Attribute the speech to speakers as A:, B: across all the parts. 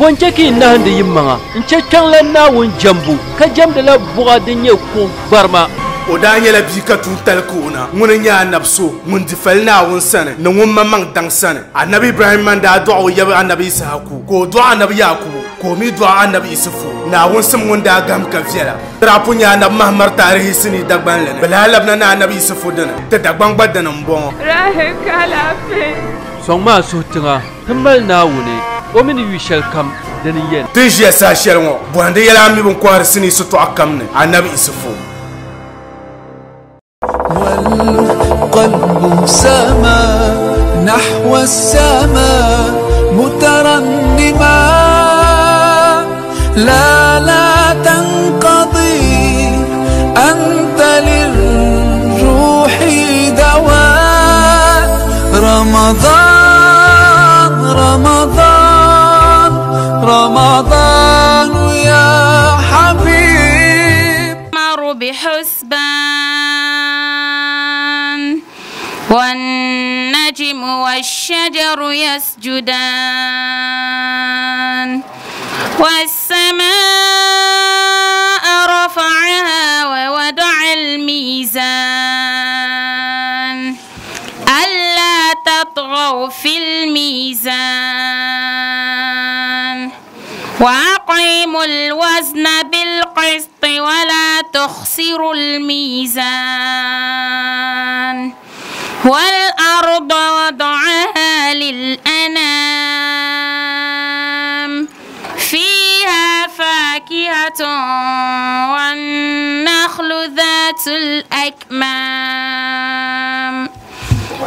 A: Bɔ n-chɛ ka yi nahindi yimaŋa n-chɛ Kpiɔŋlan Naawuni jɛmbu, ka jɛmdila buɣa din nyɛ kuɣ gbarima?
B: O daa nyɛla bia ka tuuntali ka o na. Ŋuni n-nyɛ anabi so ŋun di fali Naawuni sani ni ŋun maŋmaŋ daŋ sani. Anabi Ibrahimma n-daa dɔɣi o yaba anabi Issahaku, ka o dɔɣi anabi Yaakubu, ka o mi dɔɣi anabi Isufu. Naawuni sim ŋun daa gahim ka viɛla. Ti daa pun nya anabi Mahamar taarihi sinii Dagbanli ni. Bɛ lahi labina ni anabi Isufu dini. Ti Dagbaŋ gba dini m-bɔŋɔ.
C: Rahel ka alaafee.
A: Sɔŋmi a suhu tiŋa ti mali Naawuni, o mi ni yu shɛlikam dini n-yɛn.
B: Ti ni ʒiya saha shɛli ŋɔ, bɔhindi yɛla a mi bɛ ni kɔhiri sinii sitɔɣu kam ni anabi Isufu.
D: والقلب سما نحو السماء مترنما لا لا تنقضي أنت للروح دواء رمضان رمضان رمضان يا حبيب
C: مر بحسبان والنجم والشجر يسجدان والسماء رفعها ووضع الميزان ألا تطغوا في الميزان وأقيموا الوزن بالقسط ولا تخسروا الميزان والأرض وضعها للأنام فيها فاكهة والنخل ذات الأكمام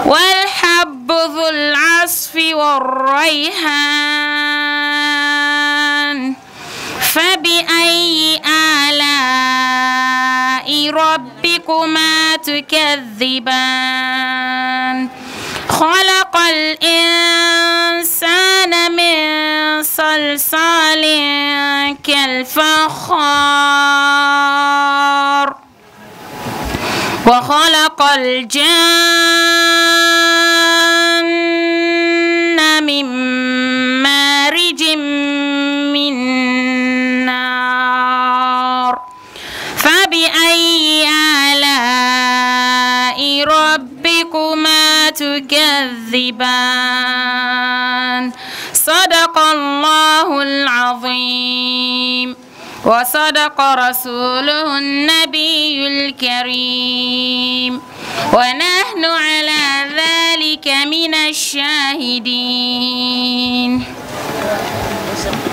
C: والحب ذو العصف والريحان فبأي آلاء ربكما تكذبان خلق الإنسان من صلصال كالفخار وخلق الجان من مارج من نار فبأي آلاء ربكما تكذبان صدق الله العظيم وصدق رسوله النبي الكريم ونحن على ذلك من الشاهدين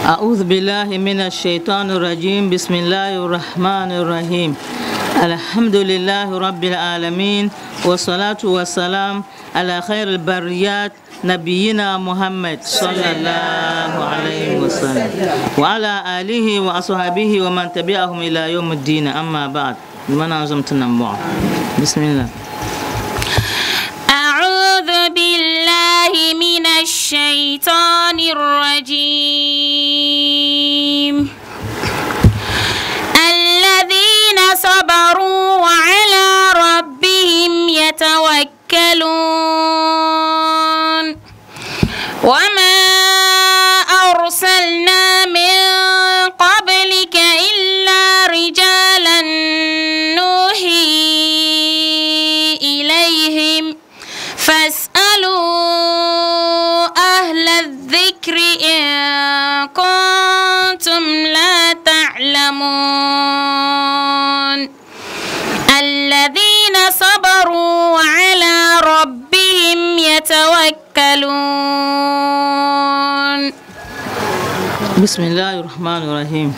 E: أعوذ بالله من الشيطان الرجيم بسم الله الرحمن الرحيم الحمد لله رب العالمين والصلاة والسلام على خير البريات نبينا محمد صلى الله عليه وسلم وعلى آله وأصحابه ومن تبعهم إلى يوم الدين أما بعد من أعظم بسم الله
C: أعوذ بالله من الشيطان الرجيم الذين صبروا وعلى ربهم يتوكلون وما أرسلنا من قبلك إلا رجالا نوحي إليهم فاسألوا أهل الذكر إن كنتم لا تعلمون الذين صبروا وعلى ربهم يتوكلون
E: بسم الله الرحمن الرحيم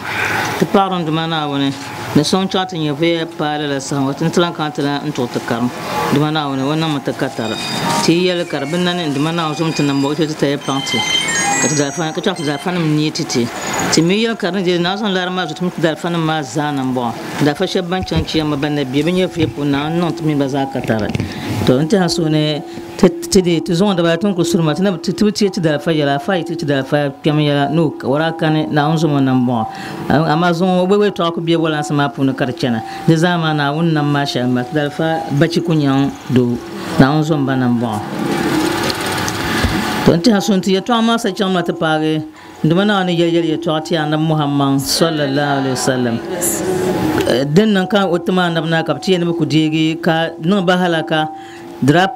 E: ti paɣarim duma Naawuni ni so n-chaŋ ti nyɛvuya paai lala saha ŋɔ ti ni ti lan kana ti lan n-tuɣi ti karim duma Naawuni o niŋmi ti katara ti yi yɛli ka di bi nani n-duma Naawuni zom ti nambɔɣu ti taya paŋ ti ka ti daalifa ka chaŋ ti daalifanim neei ti ti ti mi yɛli ka di ni deei Naawuni zaŋ laara maa zuɣu ti mi ti daalifanim maa zaa nambɔɣu daalifa shɛba ban chaŋ chiyama ban na be bɛ nyɛvuya puuni Naawuni niŋ ti mini ba zaa katara to n tɛha suhu ni ti ti di ti zuŋɔ dibaa ti ni kuli suri maa ti na ti bi ti ti daalifa yɛla afa yi ti ti daalifa kpɛm yɛla ni o daa kani Naawuni zom o nambɔɣu amaa zuŋɔ o gba yɛltɔɣa kuli be walansi maa puuni ka di chana di zaa maa Naawuni nam maa shɛli m-bala ti daalifa bachi ku nyaŋ doo Naawuni zom ba nambɔɣu to n tɛha so n ti yɛltɔɣa maa sa chaŋ ma ti paagi Nduma Naawuni ni yɛli yɛli yɛtɔɣa ti Anabi Muhammad sallallahu alaihi wasallam din niŋ ka o tim Anabi na ka bɛ ti yɛli ni bɛ ku deegi ka niŋ ba halaka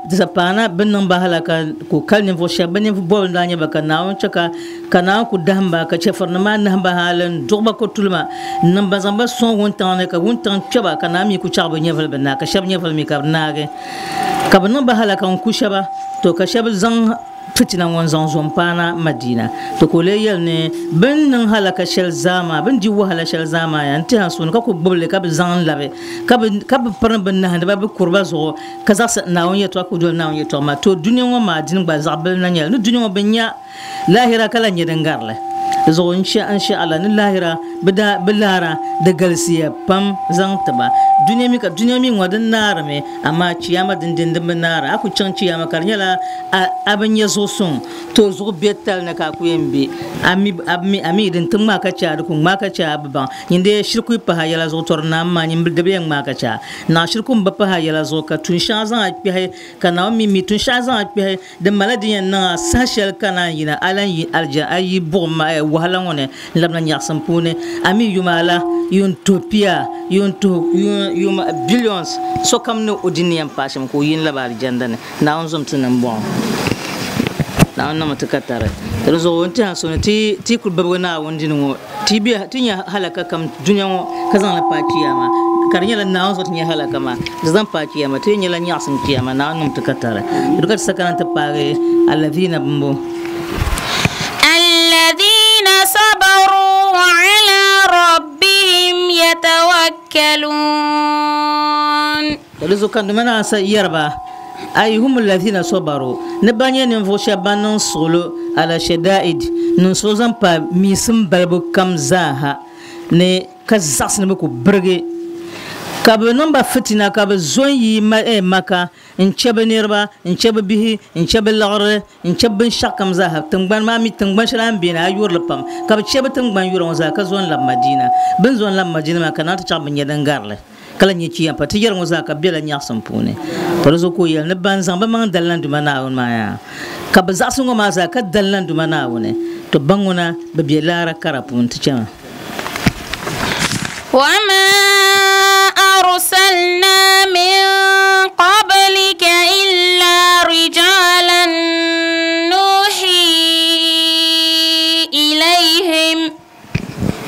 E: di sa paana bɛ ni niŋ ba halaka ka o kali ninvuɣ shɛba bɛ ninvuɣ bɔbili n-daa nyɛ ba ka Naawuni chɛ ka ka Naawuni ku dahim ba ka chɛfurinim maa nahim ba hali n-duɣi ba kotulima n-niŋ ba zaŋ ba sɔŋ wuntaŋ ni ka wuntaŋ kpe ba ka Naawuni mi ku chaɣi bɛ nyɛvili bɛ naai ka shɛba nyɛvili mi ka bɛ naagi ka bɛ niŋ ba halaka n-ku shɛba to ka shɛba zaŋ fitina ŋɔ n-zaŋ zo m-paana Madina. To ka o lee yɛli ni bɛ ni niŋ halaka shɛli zaa maa, bɛ ni di wahala shɛli zaa maa yaa n-ti ansuuni ka ku gbubi li ka bɛ zaŋ n-labi ka bɛ ka bɛ piri ni bɛ nahindi ba bɛ kuri ba zuɣu ka zaɣisi Naawuni yɛtɔɣa ka ku doli Naawuni yɛtɔɣa maa. To dunia ŋɔ maa dini gba zaɣ bili na nyɛli ni dunia ŋɔ bɛ nya Lahira ka lahi nyɛ din gari li. Di zuɣu n-shɛ Allah ni lahira bɛ daa bɛ laara di galisiya pam zaŋ ti ba. Dunia mi ka dunia mi ŋɔ din naarimi, amaa Chiyaama din din din bi naara. A ku chaŋ Chiyaama ka di nyɛla a a bi nya zuɣusuŋ, to zuɣu be tali ni ka a ku yɛn be. A mi a mi a mi din ti ŋmaai ka chɛ a di ku ŋmaai ka chɛ a bi baŋ. Nyin dee shiri ku yi pahi a yɛla zuɣu tɔri naam maa nyin di bi yɛn ŋmaai ka chɛ a. Naɣ shiri ku m-bi pahi a yɛla zuɣu ka tuun shɛŋa zaŋ a kpɛhi ka Naawuni mi mi tuun shɛŋa zaŋ a kpɛhi Din mala din yɛn niŋ a saha shɛli ka naan yina a lan yi alija a yi buɣim ma wahala ŋɔ ni n-labina nyaɣisim puuni, a mi yuma a la yuun tuhi pia, yuun tuhi yuun yuma billions sokam ni o di ni yɛn paai shɛm ka o yi n-labi alijanda ni. Naawuni zom ti nimbɔŋɔ. Naawuni niŋmi ti ka tari. Di zuɣu n tɛha so ni ti ti kuli bibigi Naawuni dini ŋɔ ti be ti nya halaka kam dunia ŋɔ ka zaŋ li paai Chiyaama, ka di nyɛla Naawuni zuɣu ti nya halaka maa, di zaŋ paai Chiyaama, ti yɛn nyɛla nyaɣisim Chiyaama, Naawuni niŋ ti ka tari. Di ka ti sa kana nti paagi Alladhina bimbo.
C: Alladhina sabaru wa ala rabbihim yatawakkalun.
E: Ka di zuɣu ka di mini a sa yɛri ba, Ay hum alladhina sabaru, ni ban nyɛ ninvuɣ shɛba ban niŋ suɣulo, ala shada'id, niŋ suɣulo zaŋ pa miisim balibu kam zaaha ni, ka zaɣisi ni bɛ ku birigi, ka bɛ niŋ ba fitina, ka bɛ zo n-yi Maka n-chɛ bɛ niriba, n-chɛ bɛ bihi, n-chɛ bɛ liɣiri, n-chɛ binshɛɣukam zaaha. Tiŋgbani maa mi tiŋgbani shɛli a ni be ni, a yuri li pam, ka bɛ chɛ bɛ tiŋgbani yura ŋɔ zaa ka zo n-labi Madina. Bɛ ni zo n-labi Madina maa, ka naan ti chaɣ bɛ nya din gari li. Ka lahi nyɛ chiyaŋ pa ti yɛri ŋɔ zaa ka bela nyaɣisim puuni. Ka di zuɣu ka o yɛli ni ban zaŋ bɛ maŋ dali lan Duuma Naawuni maa yaa, ka bɛ zaɣisi ŋɔ maa zaa ka dali lan Duuma Naawuni, to ban ŋuna bɛ be laara kara puuni ti chama.
C: وما أرسلنا من قبلك إلا رجالا نوحي إليهم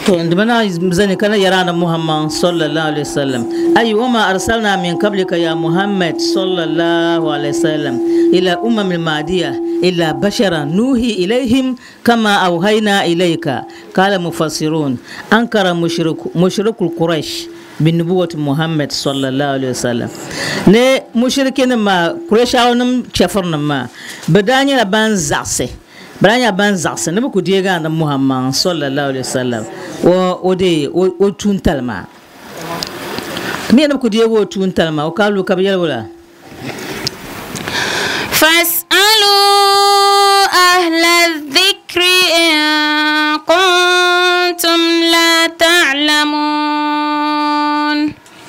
E: To ndima na zani kana yarana Muhammad sallallahu alaihi wasallam ay wama arsalna min qablika ya Muhammad sallallahu alaihi wasallam ila umam al-madiya illa bashara nuhi ilaihim kama awhayna ilayka qala mufassirun ankara mushrik mushrikul quraish binubuwati Muhammad sallallahu alaihi wasallam ne mushrikin ma qurayshawanim chafirnim ma bidanya ban zaɣsi Bɛ daa nyɛla ban zaɣisi ni bɛ ku deegi Anabi Muhammad sallallahu alaihi wasallam o o o tuuntali maa. Mi ni bɛ ku deegi o tuuntali maa, o ka lu ka bɛ yɛli o la.
C: Fas'alu ahla dhikri in kuntum la ta'lamun.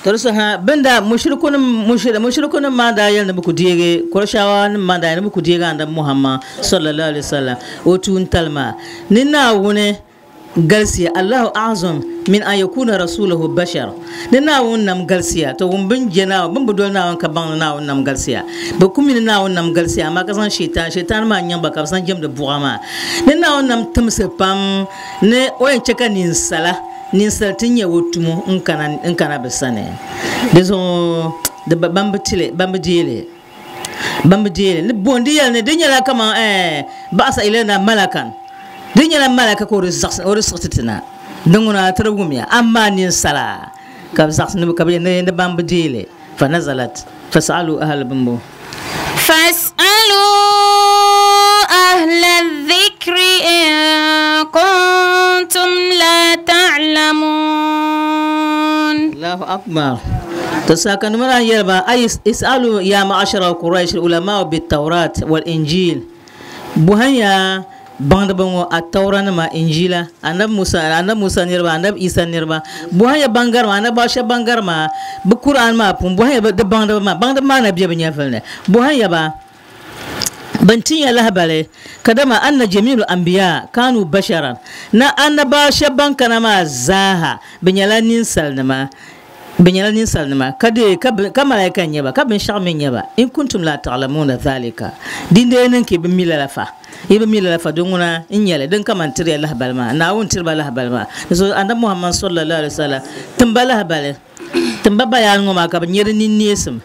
E: To di saha bɛn daa mushirikunim mushirikunim maa daa yɛli ni bɛ ku deegi Kurashawanim maa daa yɛli ni bɛ ku deegi Anabi Muhammad sallallahu alaihi wasallam o tuuntali maa ni Naawuni galisiya Allahu a'zam min an yakuna rasulahu bashar ni Naawuni nam galisiya to wum bɛn je Naawuni bɛn bi doli Naawuni ka baŋ ni Naawuni nam galisiya bɛ ku mi ni Naawuni nam galisiya amaa ka zaŋ shaitan shaitan maa nyaŋ ba ka bɛ zaŋ jɛmdi buɣa maa ni Naawuni nam timsi pam ni o yɛn chɛ ka ninsala Ninsal ti nyɛ o tumo n-kana bɛ sani. Di zuɣu di ban bi tili, ban bi deei li, ban bi deei li. Ni bondi yɛli ni di nyɛla kaman ba'asa ilayna malakan, di nyɛla malaka ka o di siɣisi ti na, di ŋuna ti di wumya, amaa ninsala ka bɛ zaɣisi ni ka bɛ yɛli ni ban bi deei li. Fa nazalat, fas'alu ahla bimbo.
C: Fas'alu ahla dhikri in kuntum la ta'lamun.
E: Allahu akbar. To sakanima na yɛli ba ay is'alu ya ma'ashara Quraysh ulama bit Tawrat wal Injil. Buhanya baŋdiba ŋɔ Attaura-nima, Injila, Anabi Musa, Anabi Musa niriba, Anabi Isa niriba, bɔhinya ban gari ma, Anabaɣa shɛba ban gari ma bɛ Kur'an maa puuni, bɔhinya di baŋdiba maa, baŋdiba maa na be bɛ nyɛvili ni, bɔhinya ba Ban tin ya lahabali kadama anna jamilu anbiya kanu basharan na annaba shɛba ban kana maa zaaha bɛ nyɛla ninsalinima bɛ nyɛla ninsalinima ka de ka malaika n-nyɛ ba ka binshɛɣu mi nyɛ ba in kuntum la ta'lamuna dhalika dindee niŋ ka yi bi mi lala fa yi bi mi lala fa di ŋuna n-nyɛ li din kaman tiri ya lahabali maa Naawuni tiri ba lahabali maa di zuɣu Annabi Muhammad sallallahu alaihi wasallam tim ba lahabali tim ba bayaani ŋɔ maa ka bɛ nya di ninneesim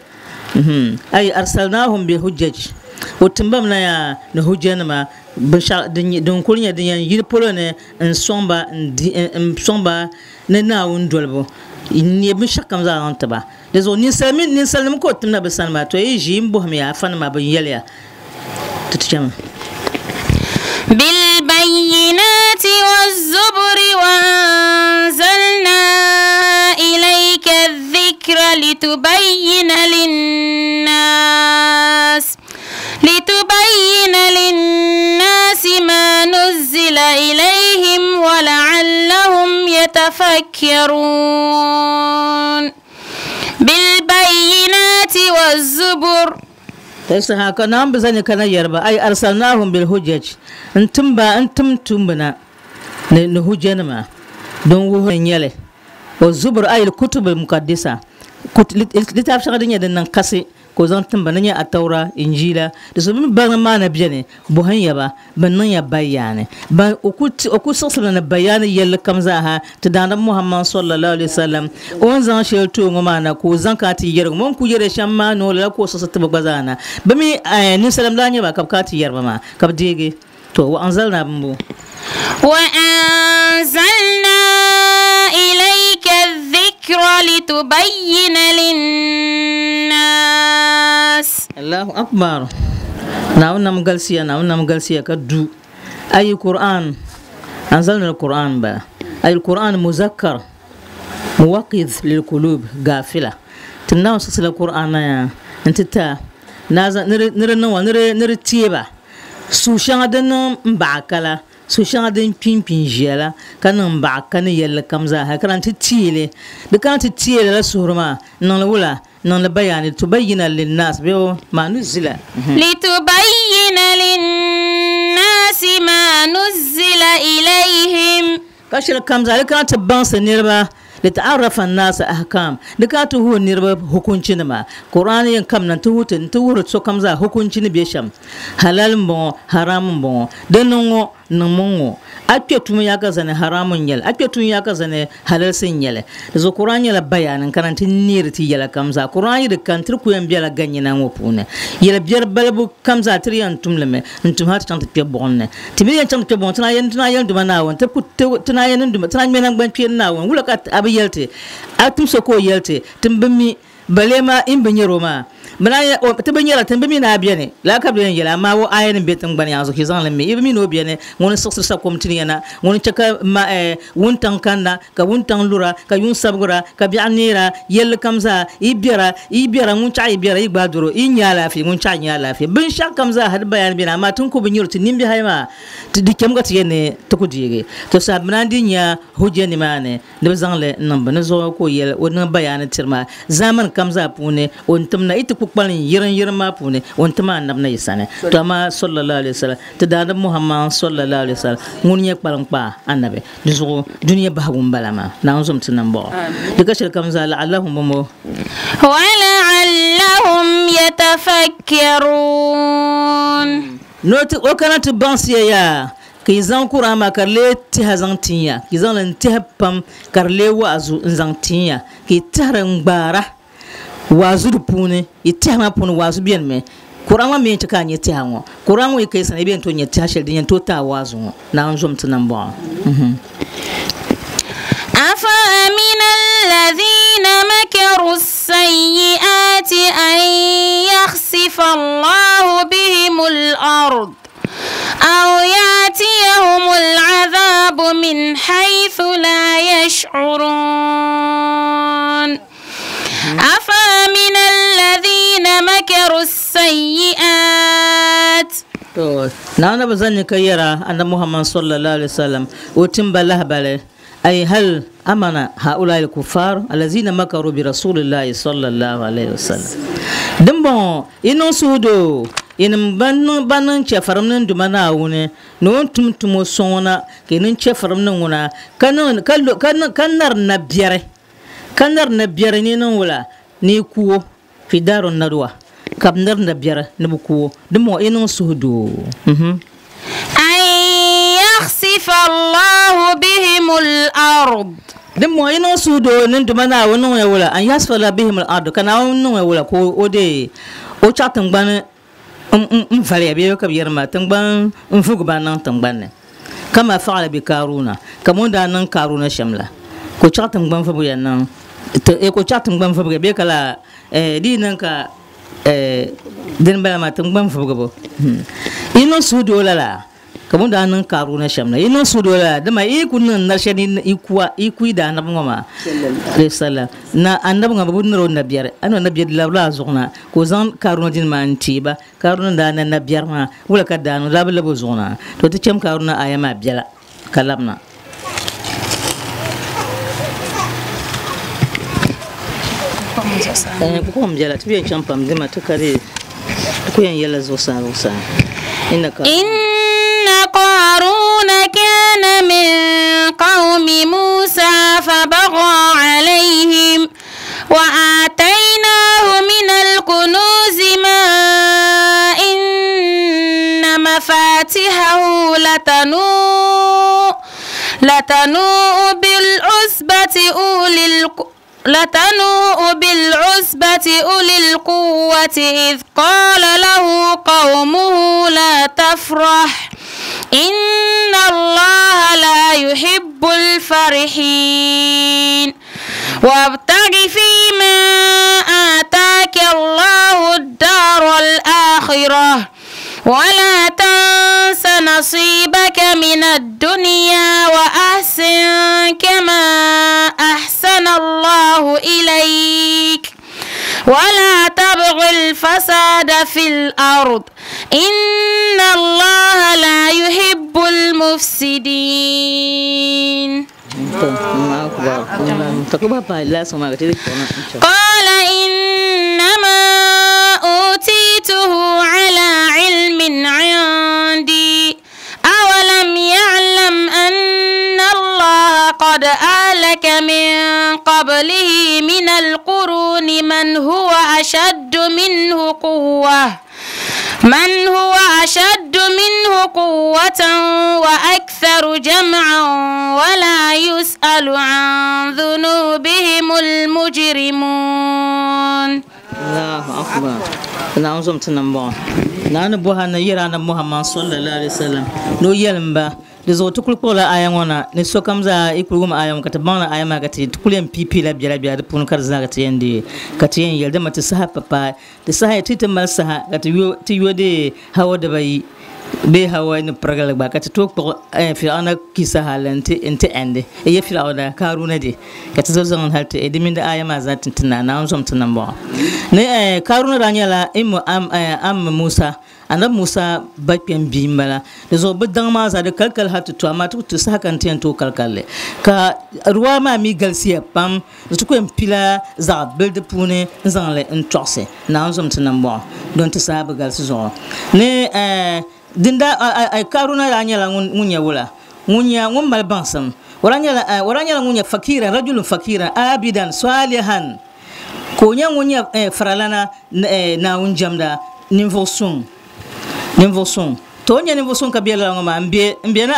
E: Ay arsalnahum bi hujjaj o tim ba mi na yaa ni hujjanima binshɛɣu din kuli nyɛ din yɛn yili polo ni n-sɔŋ ba n-sɔŋ ba ni Naawuni dolibu n-neei binshɛɣu kam zaa zaŋ ti ba. Di zuɣu ninsal mini ninsalinima ka o tim na bɛ sani maa, tɔ yi ʒi m-bɔhimiya afanima bɛ ni yɛli ya ti ti chami.
C: بالبينات والزبر وأنزلنا إليك الذكر لتبين للناس ما نزل إليهم ولعلهم يتفكرون بالبينات والزبر
E: Tasi haka na bi zani kana yarba ay arsalnahum bil hujjaj n ba n tim tumbina ni hujjanima don wuhi nyɛli wa zubur ay al kutub al muqaddisa littaafi shɛŋa din nyɛ din niŋ kasi ka o zaŋ timba ni nyɛ ataura injila di so bɛ baŋ maa na bɛni bɔhim ya ba bɛ niŋ ya bayaani ban o ku siɣisimi ni bayaani yɛlli kam zaaha ti daanab Muhammad sallallahu alaihi wasallam o ni zaŋ shɛli ti o ŋɔ maa na ka o zaŋ kana ti yɛrigi o ni ku yɛri shɛm maa ni o lala ka o siɣisi ti bi gba zaa na bɛ mi ninsalinima daa nyɛ ba ka bɛ kana ti yɛri ba maa ka bɛ deegi to wa anzalna bimbo.
C: Wa anzalna ilayka dhikra litubayyina linnas.
E: Allahu akbar Naawuni nam galisiya Naawuni nam galisiya ka du ayi Qur'an anzalna al-Qur'an bala ay al-Qur'an muzakkar muwaqidh lil-qulub gafila ti Naawuni siɣisila Qur'an na ya n-ti ta ni di niŋ wa ni di teeba suhu shɛŋa din niŋ m baɣa kala suhu shɛŋa din kpinkpi n-ʒiya la ka niŋ m baɣa ka ni yɛlli kam zaa hali ka naan ti teei li di kana ti teei lala suhuri maa niŋ li wula niŋ li bayaani litubayyina linnaas bee o maa nuzzila.
C: Litubayyina linnaasi maa nuzzila ilayhim.
E: Ka shɛli kam zaa di kana ti baŋsi niriba lita'arrafa an-naasa ahkam di kana ti wuhi niriba hukunchinima Qur'an yɛn kamina nti wuhi ti nti wuhiri sokam zaa hukunchi ni be shɛm halal m-bɔŋɔ haram m-bɔŋɔ di niŋ ŋɔ niŋmi ŋ-ŋɔ a kpe tum ya ka zani haram n-nyɛli a kpe tum ya ka zani halalsi n-nyɛli di zuɣu Qur'an nyɛla bayaani n-kana nti neeri ti yɛla kam zaa Qur'an yi di kani tiri ku yɛn bela ganyina ŋɔ puuni yɛl biɛri balibu kam zaa tiri yɛn tum li mi n-tum hali ti chaŋ ti kpe buɣim ni Ti mi yɛn chaŋ ti kpe buɣim, ti naan yɛn, ti naan yɛli Duuma Naawuni, ti ku, ti, ti naan yɛn niŋ Duuma, ti naan ŋme naŋgbankpeeni Naawuni. Wula ka a bi yɛli ti? A tim so ka o yɛli ti, Ti bi mi, balee maa in bi nyari o maa. Bɛ naan yɛli, o, ti bi nyara, ti bi mi ni a beni. Lala ka bɛ yɛn yɛli, amaa o aayanim be tiŋgbani yaŋ zuɣu ka yi zaŋ li mi. Yi bi mi ni o beni, ŋuni n-siɣisiri sakom tini ya na, ŋuni n-chɛ ka ma, eh, wuntaŋ kanna, ka wuntaŋ lura, ka yuŋ sabigira, ka biɛɣu neera, yɛlli kam zaa, yi biɛra, yi biɛra, ŋun chaɣi yi biɛra, yi gbaai doro, yi nya alaafee, ŋun chaɣi nya alaafee. Binshɛɣu kam zaa ha di bayani beni, amaa ti ni ku bi nyari ti nimbihi maa, ti di chami ka ti yɛn ni ti ku deegi. To sahabina n-di nya hujja nimaani ni bɛ zaŋ li n-niŋ bɛ ni zuɣu ka o yɛli o niŋ bayaani tiri ma zaamani kam zaa puuni o ni tim na yi ti ku kpalim yirim yirim maa puuni o ni tim Annabi na yi sani. To amaa sallallahu alaihi wasallam ti daanab Muhammad sallallahu alaihi wasallam ŋuni nyɛ kpaliŋkpaa Annabi. Di zuɣu dunia bahigu m-bala maa. Naawuni zom ti nambɔɣu. Di ka shɛli kam zaa, la'allahum bɔŋɔ.
C: Wala'allahum yatafakkaruun.
E: Ni o ti o kana ti baŋsi ya yaa, ka yi zaŋ Kur'an maa ka di leei tɛha zaŋ tin ya, ka yi zaŋ li n-tɛhi pam ka di leei wa'azu n-zaŋ tin ya, ka yi tɛhiri n-gbaara. Waazu di puuni, yi tɛha maa puuni waazu beni mi. Kur'an ŋɔ mi yɛn chɛ ka a nya tɛha ŋɔ. Kur'an ŋɔ yi ka yi sani, yi bɛ yɛn tooi nya tɛha shɛli din yɛn tooi ti a waazu ŋɔ. Naawuni zom ti nambɔɣu.
C: أفأمن الذين مكروا السيئات أن يخسف الله بهم الأرض أو يأتيهم العذاب من حيث لا يشعرون أفأمن الذين مكروا السيئات
E: To, Naawuni bi zaŋ ni ka yɛra Annabi Muhammad sallallahu alaihi wasallam o tim ba lahibali, ay hal amana haulai al-kuffar allazina makaru bi rasulillahi sallallahu alaihi wasallam. Dimbɔŋɔ yi niŋ suhudoo Yinim ban niŋ chɛfurim ni Duuma Naawuni ni o ni tum tumo sɔŋ na, ka yi niŋ chɛfurim ni ŋuna, ka nari nabiɛri, ka nari nabiɛri ni yi niŋ wula? Ni yi ku o, fi daaru nadwa, ka bɛ nari nabiɛri ni bɛ ku o, dimbɔŋɔ yi niŋ suhudoo.
C: An yakhsifa Allahu bihimul ard.
E: Dimbɔŋɔ yi niŋ suhudoo ni Duuma Naawuni niŋ ya wula? An yakhsifa Allahu bihimul ard, ka Naawuni niŋ ya wula ka o deei o chaɣ tiŋgbani n valiya bee ka bɛ yɛri maa tiŋgbani n vugi ba niŋ tiŋgbani ni kama faɣala bi Kaaruna kamani o ni daa niŋ Kaaruna shɛm la ka o chaɣ tiŋgbani vubuya niŋ ka o chaɣ tiŋgbani vubugi bee ka laa di yi niŋ ka dini bala maa tiŋgbani vubugibu yi niŋ suhudoo lala Ka bɛ ni daa niŋ Kaaruna shɛm la, yi niŋ suhudoo lala, dama yi ku niŋ nari shɛli ni yi ku a, yi ku yi daanabi ŋɔ maa, alayhi salam. Na annabi ŋɔ, bɛ bi nir o nabiɛri, a ni o nabiɛri di labila a zuɣu na, ka o zaŋ Kaaruna dini maa n-ti ba. Kaaruna ni daa na nabiɛri maa, wula ka daa niŋ? O daa bi lab o zuɣu na. To ti cham Kaaruna aaya maa biɛla ka labina. Kom biɛla, ti bi yɛn chaŋ pam, dama ti ka di ti ku yɛn yɛlila zuɣusaa zuɣusaa. Inna
C: Qaruna kana min qawmi Musa fabagha alayhim wa ataynahu min al-kunuzi ma inna mafatihahu لتنوء بالعصبة أولي القوة إذ قال له قومه لا تفرح إن الله لا يحب الفرحين وابتغ فيما آتاك الله الدار الآخرة ولا تنس نصيبك من الدنيا وأحسن كما أحسن الله إليك ولا تبغ الفساد في الأرض إن الله لا يحب المفسدين. قال إنما أوتيته على علم عندي أولم يعلم أن الله قد أهلك من قبله من القرون من هو أشد منه قوة وأكثر جمعا ولا يسأل عن ذنوبهم المجرمون.
E: الله أكبر. نعوذ تنبا نحن بوهنا يرانا محمد صلى الله عليه وسلم نو يلمبا dizuɣu ti kuli kpuɣila aya ŋɔ na ni sokam zaa yi kuli wum aya ŋɔ ka ti baŋla aya maa ka ti kuli yɛn piipiila biɛla biɛla di puuni ka di zaa ka ti yɛn deei ka ti yɛn yɛli dama ti saha pa paai di saha ti ti mali saha ka ti yo di hawa dibayi bee hawa ni pirigili gba ka ti tooi kpuɣi Fir'auna kisa hali n-ti ɛndi ye Fir'auna Kaaruna di ka ti zo zaŋ hali ti di mini di aya maa zaa ti ti na Naawuni zom ti nambɔɣu ni Kaaruna daa nyɛla imu ammi Musa Annabi Musa ba kpɛm bia m-bala. Di zuɣu bɛ daŋ maa zaa di kalikali hali ti to, amaa ti ku ti saha ka n-ti yɛn tooi kalikali li. Ka ruwa maa mi galisiya pam, di ti ku yɛn pila zaɣ bili di puuni n-zaŋ li n-tɔɣisi Naawuni zom ti nambɔɣu don ti saha bi galisi zuɣu. Ni din daa Karuna daa nyɛla ŋun nyɛ wula? Ŋun nyɛ ŋun mali baŋsim. O daa nyɛla ŋun nyɛ fakiran, rajulun fakiran, abidan, salihan. Ka o nyɛ ŋun nyɛ faralana Naawuni jɛmda ninvuɣ suŋ. To o ni nyɛ ninvuɣ suŋ ka be lala ŋɔ maa, m beni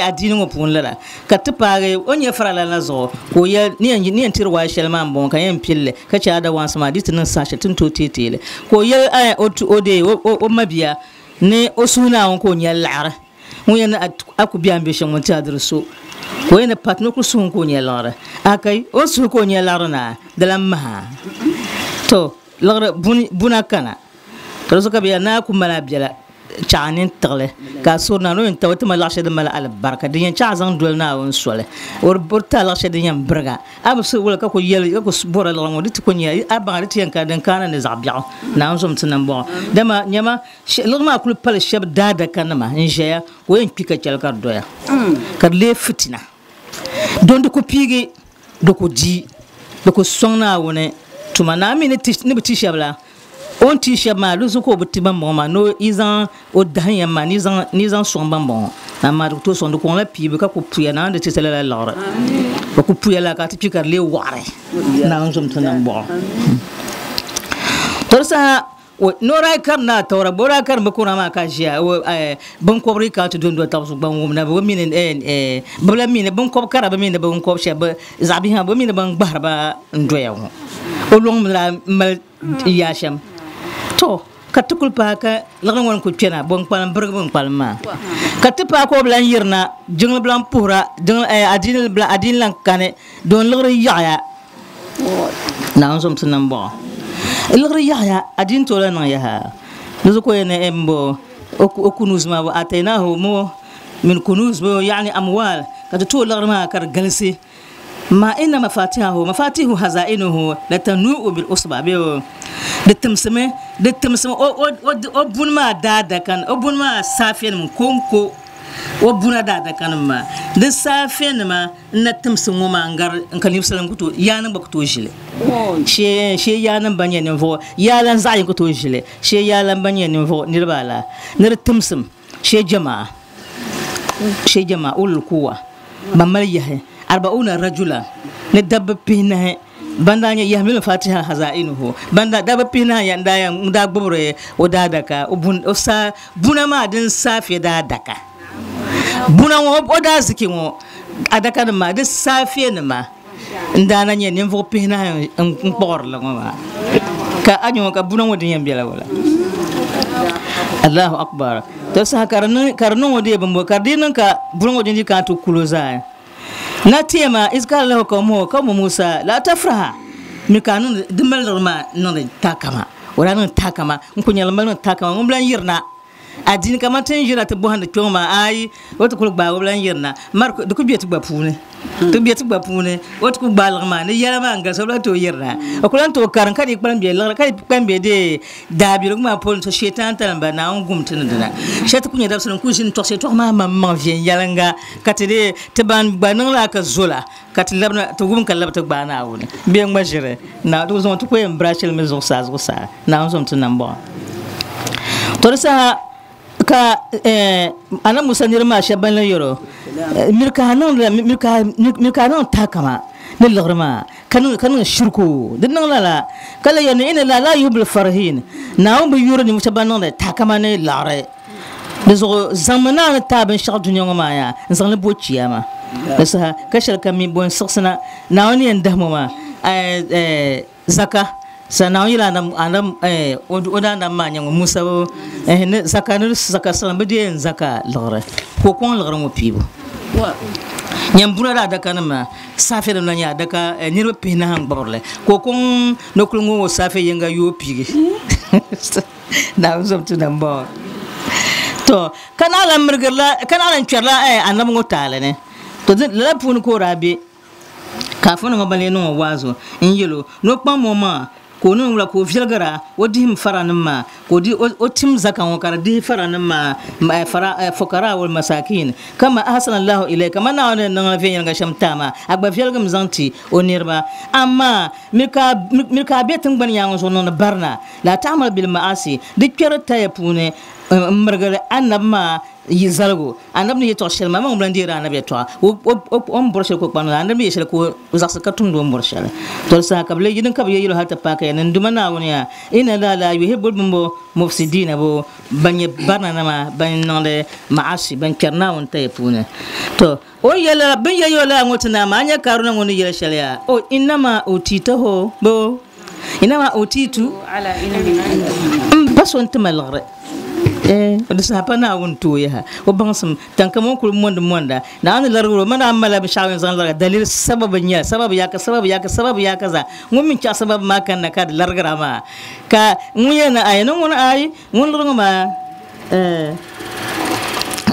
E: adiini ŋɔ puuni lala, ka ti paagi o ni nyɛ faralana zuɣu, ka o yɛli, Ni yɛn tiri waai shɛli maa m-bɔŋɔ, ka n yɛn pili li ka chɛ a dawaansi maa, di ti niŋ saha shɛli ti ni tooi teei teei li. Ka o yɛli o mabia ni o suhu Naawuni ka o nya liɣiri. Ŋun yɛn ni a ku be a ni be shɛm ŋɔ nti a diri so, ka o yɛn ni pati ni o kul suhim ka o nya liɣiri. Akai, o ni suhi ka o nya liɣiri na, di lan maha. To, liɣiri buna kana. Ka di zuɣu ka bɛ yɛli ni a ku mali a biɛla chaɣ a nini tiɣili, ka a suhiri Naawuni o yɛn tab o ti ma liɣ shɛli din mali alibarika, din yɛn chaɣ a zaŋ doli Naawuni soli. O ti a liɣ shɛli din yɛn birig a. A bi suhi wula ka ku yɛli, ka ku bɔri liɣiri ŋɔ, di ti ku nya a baŋ di ti yɛn kana din kaana ni zaɣ biɛɣu. Naawuni zom ti nambɔɣu. Dama nyama, Liɣiri maa kuli pali shɛba daadakanima n-ʒeya ka o yɛn kpi ka chɛli ka di doya ka di leei fitina. Don di ku piigi, di ku di, di ku sɔŋ Naawuni tuma. Naa mi ni bi ti shɛba la, O ni ti shɛba maa di zuɣu ka o bi ti bambɔŋɔ maa ni yi zaŋ o dahim ya maa ni yi zaŋ sɔŋ bambɔŋɔ amaa di ku tooi sɔŋ di kɔŋla piibu ka ku puya naawuni di ti ti lala liɣiri o ku puya la ka ti kpi ka di leei waɣiri naawuni zom ti nambɔɣu to di saha ni o daa karim ni Atawura gba o daa karim bi Kuran maa ka ʒiya binkɔbiri ka ti dondo tabi zuɣu gba n-wum na bɛ mi ni bɛ lahi mi ni binkɔb kara bɛ mi ni binkɔb shɛba bɛ zaɣ bihi maa bɛ mi ni bɛn gbahiri ba n-doya ŋɔ o lɔŋ mi daa mali yaa shɛm to ka ti kuli paai ka liɣiri ŋɔ ni kuli kpɛna bɛ n-kpalim birigi bɛ n-kpalim maa ka ti paai ka o bi lahi yirina jiŋli bi lahi puhira adiini lahi kani doon liɣiri yaɣiya Naawuni zom ti nambɔɣu. Liɣiri yaɣiya, adiini tooi lahi niŋ yaha. Di zuɣu ka o yɛli ni m bo o kunuuz maa bo atainahu mo min kunuuz bo yaani amwaal ka ti tooi liɣiri maa ka di galisi. Ma inna mafatihahu mafatihu hazainuhu latanu'u bil usba bee o di timsimi di timsimi o o o buni maa daadakan o buni maa saafɛnim konko o buna daadakanim maa di saafɛnima N na timsi ŋɔ maa n-gari n ka ninvuɣ shɛli n-ku tooi yaanim gba ku tooi ʒi li. Shee yaanim ban nyɛ ninvuɣ yaalan zaɣ yini ku tooi ʒi li. Shee yaalan ban nyɛ ninvuɣ niriba ala ni di timsim shee jamaa shee jamaa ulul quwwa ban mali yahi arba'una rajulan ni dabba pihinahi ban daa nyɛ yahmilu fatiha hazainuhu ban daa dabba pihinahi yan daa yan daa gbubiri o daadaka o bun o saa buna maa din saafiya daadaka. Buna ŋɔ o daaziki ŋɔ adaka nim maa di saafiya nima n daa na nyɛ ninvuɣu pihinahi n kpuɣirili ŋɔ maa ka a nyɛ ŋɔ ka buna ŋɔ din yɛn bela wala Allahu akbar to saha ka di niŋ o dee bimbo ka di niŋ ka buna ŋɔ din di kana ti kulo zaa na tema iz qala lahu qawmuhu qawmu Musa la tafraha mi ka niŋ di mali liɣiri maa niŋdi takama o daa niŋ takama n ku nyɛli mali niŋ takama ŋun bi lahi yirina Adiini kamani ti ni ʒira ti bɔhindi kpiɔŋ maa, aai, o ti kuli gbaagi o bi lan yirina. Mari, di ku be ti gba puuni. Ti be ti gba puuni, o ti ku gbaai liɣi maa ni yɛla maa n-galisi o bi lan tooi yirina. O ku lan tooi karim ka di kpalim be liɣiri, ka di kpalim be dee daabiligu maa polo ni so Shetantali m-bala, Naawuni gum ti ni dina. Shɛli ti ku nya dabisili n-kuli ʒini n-tɔɣisi yɛtɔɣa maa maŋmaŋ viɛnyɛliŋga ka ti dee ti ban gba niŋ lala ka zo la ka ti labina ti wum ka labi ti gbaai Naawuni bee ŋma ʒiri. Naawuni ti ku zaŋ o ti ku yɛn birachi li mi zuɣusaa zuɣusaa. Naawuni zom ti nambɔɣu. To di saha ka Anabi Musa niriba maa shɛba ban lan yɛl o, Miri ka a niŋ tahakama ni liɣiri maa, ka niŋ shiriku. Di niŋ lala, ka lan yɛli ni, Inna Allaha laa yuhibbul farihiin, Naawuni bi yuri ninvuɣ shɛba ban niŋdi tahakama ni liɣiri. Di zuɣu zaŋmi ni a ni taai binshɛɣu dunia ŋɔ maa yaa n-zaŋ li bo chiyaama. Di saha ka shɛli kam mi bo n-siɣisina Naawuni ni yɛn dahim o maa zaka. Sa Naawuni yɛli Adam, Adam, o daadam maa nyɛ ŋun Musa bo, ni zaka ni zaka siɣim bi deei n zaka liɣiri, ka o kɔŋ liɣiri ŋɔ piibu. Nyam buna daa adaka nim maa, saafe nim la nyɛ adaka niriba pihinahi n-gbubiri li, ka o kɔŋ ni o kuli ŋɔ o saafe yinga yooi piigi. Naawuni zom ti nambɔɣu. To, ka naɣ lan mirigirila, ka naɣ lan kpɛrila anabi ŋɔ taali ni. To, lala puuni ka o daa be. Ka afɔni ŋɔ ba lee niŋ o waazu n-yɛl o ni o kpaŋm o maŋa ka o niŋ wula ka o viɛligira o dihim faranim maa, ka o di o tim zaka ŋɔ ka di dihi faranim maa, fukaraa wal masaakiin, kama ahsana Allahu ilayka, kamani Naawuni ni niŋ a viɛnyɛliŋga shɛm ti a maa, a gba viɛligim zaŋ ti o niriba. Amaa miri ka a be tiŋgbani yaaŋa zuɣu niŋdi barina, laa ta'mal bil ma'asi, di kpɛri taya puuni m-mirigiri anabi maa yi zaligu, anabi ni yɛtɔɣ shɛli maa, maŋ bi lan deeri anabi yɛtɔɣa, o ni bɔri shɛli ka o kpaŋdi, anabi ni yɛ shɛli ka o zaɣisi ka tumdi o ni bɔri shɛli. Tɔ di saha ka bɛ lee yi din ka bɛ yɛyɛl o hal ti paai ka yɛli, N Duuma Naawuni yaa, inna Allaha laa yuhibbul bimbo mufsidiina bo ban nyɛ barinanima, ban niŋdi ma'asi, ban kpɛri Naawuni taya puuni. Tɔ o ni yɛli lala, bɛ ni yɛli o lala ŋɔ ti na, amaa a nya Karuna ŋɔ ni yɛli shɛli yaa, O innama utitahu bo innama utitu m ba so n-ti ma liɣiri. Eh, di saha pa Naawuni tooi yaha o baŋsim tankama o kuli mondi monda Naawuni ni larigiri o ma naan mala binshɛɣu yɛn zaŋ lariga daliri sababu n-nyɛli sababu ya ka sababu ya ka sababu ya ka zaa ŋun mi chaɣ sababu maa kanna ka di larigira maa ka ŋun yɛli ni ayi ni ŋun ayi ŋun liri ŋɔ maa eh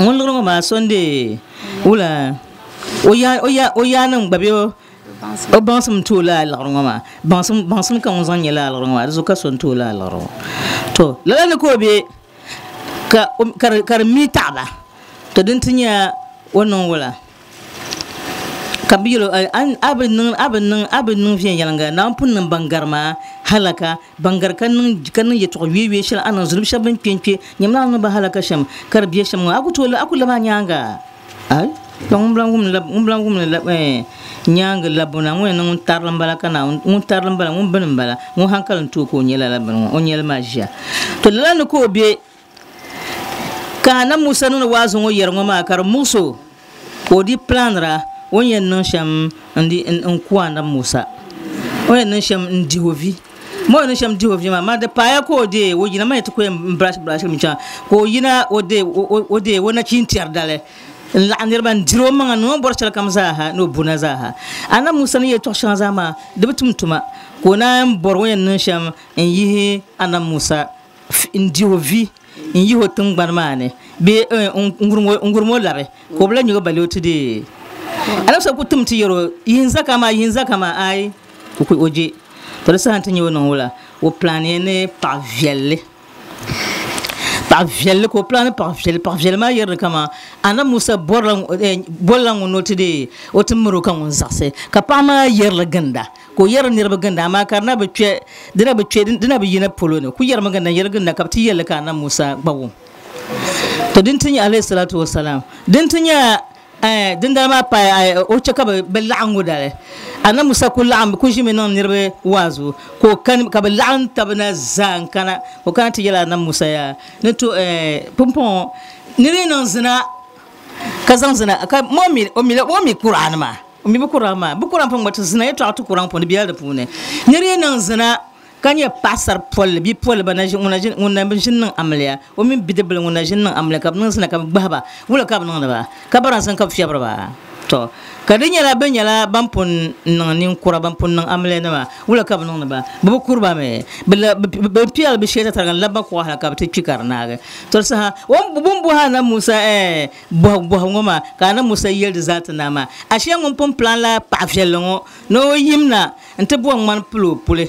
E: ŋun liri ŋɔ maa so n-deei wula o ya o ya o yaanima gba bee o O baŋsim n-ti o lala liɣiri ŋɔ maa. Baŋsim, baŋsim ka ŋun zaŋ nyɛ lala liɣiri ŋɔ maa, di zuɣu ka so n-ti o lala liɣiri ŋɔ. To, lala ni ka o be ka o, ka di, ka di mi taɣi ba. To, din ti nyɛla o niŋ wula? Ka bɛ yɛl o, A bi niŋ, a bi niŋ, a bi niŋ viɛnyɛliŋga, Naawuni pun niŋ ban gari maa halaka, ban gari ka niŋ, ka niŋ yɛtɔɣ yueiyuei shɛli, a niŋ zunubi shɛba bɛn kpe n-kpe, nyam Naawuni ni niŋ ba halaka shɛm, ka di be shɛm ŋɔ, a ku tooi, a ku lab a nyaaŋa? Ai! Tɔ ŋun bi lan wum li, ŋun bi lan wum li la, ɛɛn, nyaaŋa labbu na, ŋun yɛn niŋ ŋun tarili m-bala ka Naawuni, ŋun tarili m-bala, ŋun bini m-bala, ŋun haŋkali n-ti o ka o nya lala bini ŋɔ, o nya li maa ʒiya. Tɔ lala ni ka o be. Ka Anabi Musa niŋdi waazu ŋɔ yɛri ŋɔ maa ka di muɣis o ka o di pilaanira o ni yɛn niŋ shɛm n-ku Anabi Musa, o ni yɛn niŋ shɛm n-dih o vi. Ma o ni niŋ shɛm dih o vi maa, maa di paaya ka o deei o yina maa ti ku yɛn birashi birashi mi chaŋ ka o yina o deei o nachintɛri dali n-laɣim niriba n-diri o maŋa niŋ o ni bɔri shɛlikam zaaha ni o bu na zaaha. Anabi Musa ni yɛltɔɣ shɛŋa zaa maa di bi tum tuma ka o naan bɔri o ni yɛn niŋ shɛm n-yihi Anabi Musa n-dih o vi n-yih o tiŋgbani maa ni bee n-wurim o labi ka o bi lahi nya o bali o ti deei. Anabi so ku tim ti yɛr o, Yihi n zaka maa, yihi n zaka maa, aai, o ku o je. To di saha nti nyɛ o niŋ wula? O pilaaniya ni paɣ viɛlli. Paɣ viɛlli ka o pilaani paɣ viɛlli. Paɣ viɛlli maa yɛri ni kaman Anabi Musa bolila ŋun ni o ti deei o ti mir o ka ŋun zaɣisi, ka paɣ maa yɛri li ginda. Ka o yɛri niriba ginda, amaa ka di na bi kpe, di na bi kpe, di na bi yina polo ni. Ku yɛrimi ginda, n-yɛri ginda ka bɛ ti yɛli li ka Anabi Musa gba wum. To din ti nyɛ, alayhi salatu wa salam, din ti nyɛ, eh, dindali maa paai, eh, o chɛ ka bɛ, bɛ laɣiŋgu dali. Anabi Musa ku laɣim, ku ʒimi niŋ niriba waazu, ka o kani, ka bɛ laɣim taba na zaa n-kana, ka o kana ti yɛli Anabi Musa yaa, ni to, eh, pumpɔŋɔ nir yi niŋ zina, ka zaŋ zina, ka o mi, o mi, o mi Kur'aani maa. O mi bi Kur'an maa. Bi Kur'an pun gba ti zina yɛtɔɣa ti Kur'an puuni, di bela di puuni. Nir yi niŋ zina ka nyɛ paɣasar polli, bia polli ba na ʒi, ŋun na ʒi, ŋun na bi ʒini niŋ amiliya, o mini bidibbil ŋun na ʒini niŋ amiliya ka bɛ niŋ zina ka bɛ gbahi ba, wula ka bɛ niŋdi ba? Ka baransi n ka bɛ fiɛbiri ba? Tɔ! Ka di nyɛla bɛ nyɛla ban pun niŋ ninkura, ban pun niŋ amiliyanima, wula ka bɛ niŋdi ba? Bɛ bi kuri ba mi. Bɛ la, bɛ piɛla bɛ shee tatariga n-labi ba kuɣa hali ka bɛ ti kpi ka di naagi. Tɔ! Di saha o ni bɛ ni bɔhi Anabi Musa, Ɛɛ! Bɔhigu bɔhigu ŋɔ maa ka Anabi Musa yɛli di zaa ti naa maa, Ashee ŋun pun pilan la paɣ viɛlli ŋɔ ni o yim na nti bo ŋmani pili o puli.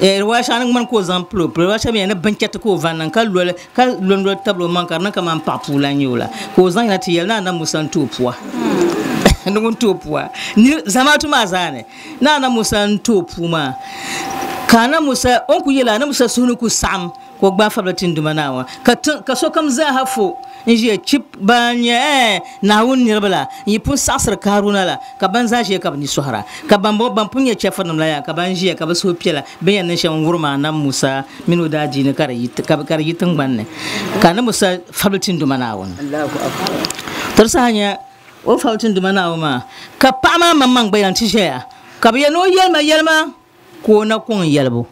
E: Riwaaya shɛŋa ni ŋmani ka o zaŋ pili o puli, riwaaya shɛŋa mi ni binchɛriti ka o va n-niŋ ka loli ka lɔnlɔ tabili o maŋ ka di niŋ kaman paɣ puu la n-nyɛ o la, ka o zaŋ yina ti yɛli ni Anabi Musa n-ti o pua. Ni ŋun ti o pua. Ni zamaatu maa zaa ni, ni Anabi Musa n-ti o puu maa. Ka Anabi Musa, o ni kul yɛli Anabi Musa suhu ni kul saɣim ka o gbaai fabila tinduma Naawuni, ka tiŋ ka sokam zaaha fo n-ʒiya chip ban nyɛ ɛɛ Naawuni niriba la n-yi pun saɣisiri Kaaruna la, ka ban zaa ʒiya ka bɛ ni sɔhira, ka bambɔŋɔ ban pun nyɛ chɛfirinim la yaa, ka ban ʒiya ka bɛ suhu piɛla bɛ yɛn niŋ shɛm n-wurim Anabi Musa mini o daadiini ka di yi ka di yi tiŋgbani ni, ka Anabi Musa fabili tinduma Naawuni. To di saha nya o ni fabili tinduma Naawuni maa, ka paɣa maa maŋmaŋ gba yɛn ti ʒiɛya, ka bɛ yɛli ni o yɛlima yɛlima. Ka o na kɔŋ yɛlibu